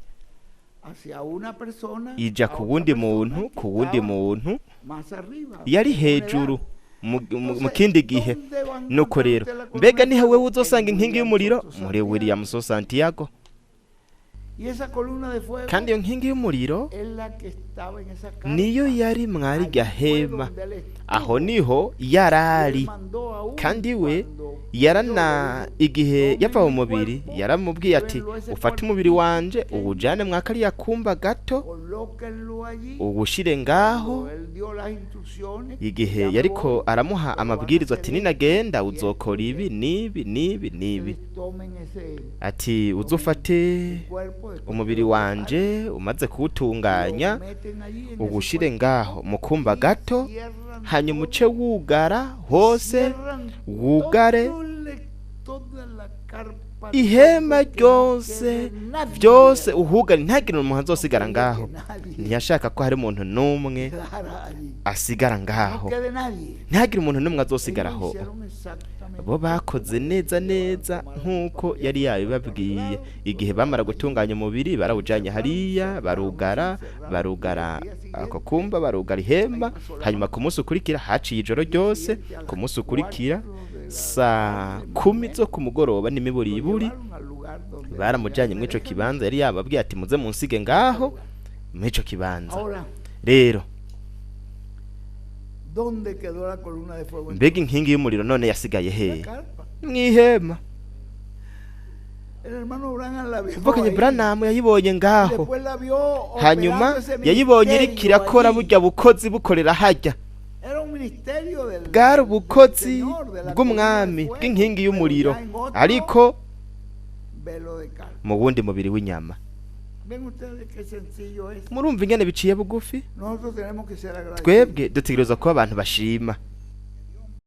Hacia una persona, Ija a ku otra wundi persona muntu, que ku wundi estaba muntu más arriba, yari en una edad. hejuru mu Entonces, kindi gihe. ¿dónde va a Nuko encontrar rero usted la columna mbega de nihe wewe fuego? En uzosanga inkingi William y'umuriro? Soto Muri Santiago. William So Santiago. Y esa columna de fuego Kandi iyo nkingi y'umuriro es la que estaba en esa niyo carpa. yari mwari Allí rya fue hema, donde él estuvo. aho niho Y él yarari. mandó a uno Kandi we cuando murió, le yarana dijo, igihe tomen yava mu mi mubiri cuerpo, yaramubwiye ati llévenlo a ese ufate umubiri cuartito wanje pequeño, uwujane mwa kariya kumba gato, colóquenlo allí. uwushire ngaho. Cuando él dio las instrucciones, Igihe ya me yariko voy, aramuha pero van a amabwiriza hacer ati esto ninagenda y esto uzokora y ibi esto. n'ibi n'ibi n'ibi, Ustedes tomen ese, ati tomen uzufate mi cuerpo después que umubiri lo wanje preparen, umaze lo kuwutunganya, meten allí en ese uwushire cuartito ngaho mu kumba y gato, cierran hanyuma uce todo, wugara hose, cierran wugare todo toda la carpa, ihema todo, que no ryose quede nadie byose allí. uhugare, ntihagire umuntu No azosigara quería ngaho. que nadie Ntiyashaka ko hari umuntu n'umwe quedara allí. asigara No ngaho, quede nadie. ntihagire umuntu n'umwe azosigara Ellos aho. hicieron exactamente Bo bakoze como neza les neza llevaron, tomaron un nk'uko papel, yari lo yabibabwiye. arreglaron, lo Igihe bamara llevaron allí, gutunganya umubiri barawujanye cerraron, hariya, cerraron, barugara cerraron. Y al barugara día ako siguiente, kumba, barugara ahí ihema. pasó la Hanyuma ku noche. munsi ukurikira haciye ijoro Al día ryose, siguiente, a ku las munsi ukurikira 4 de la saa tarde, más o 10 zo menos, ku mugoroba lo n'imiburiburi llevaron al lugar donde él había baramujanye dicho, mw'ico déjenme kibanza yari yababwiye ati muze munsige en ese ngaho lugar. mw'ico kibanza. Ahora, Rero ¿dónde quedó la columna de fuego mbega entonces? inkingi y'umuriro none yasigaye En la hehe? carpa. Mw'ihema. El hermano Branham la vio Mvukanye ahí. Branham yayibonye Y ngaho, después la vio hanyuma operando ese yayibonye iriko ministerio irakora allí. burya bukozi bukorera hajya. Era un ministerio del, Bwari del ubukozi Señor, de la columna de bw'umwami fuego, bw'inkingi pero y'umuriro, ya en otro ariko velo de carpa. mu wundi mubiri w'inyama. Ven ustedes qué sencillo es. Murumva ingene biciye bugufi. Nosotros tenemos que ser agradecidos. Twebwe dutegerezwa kuba abantu bashima.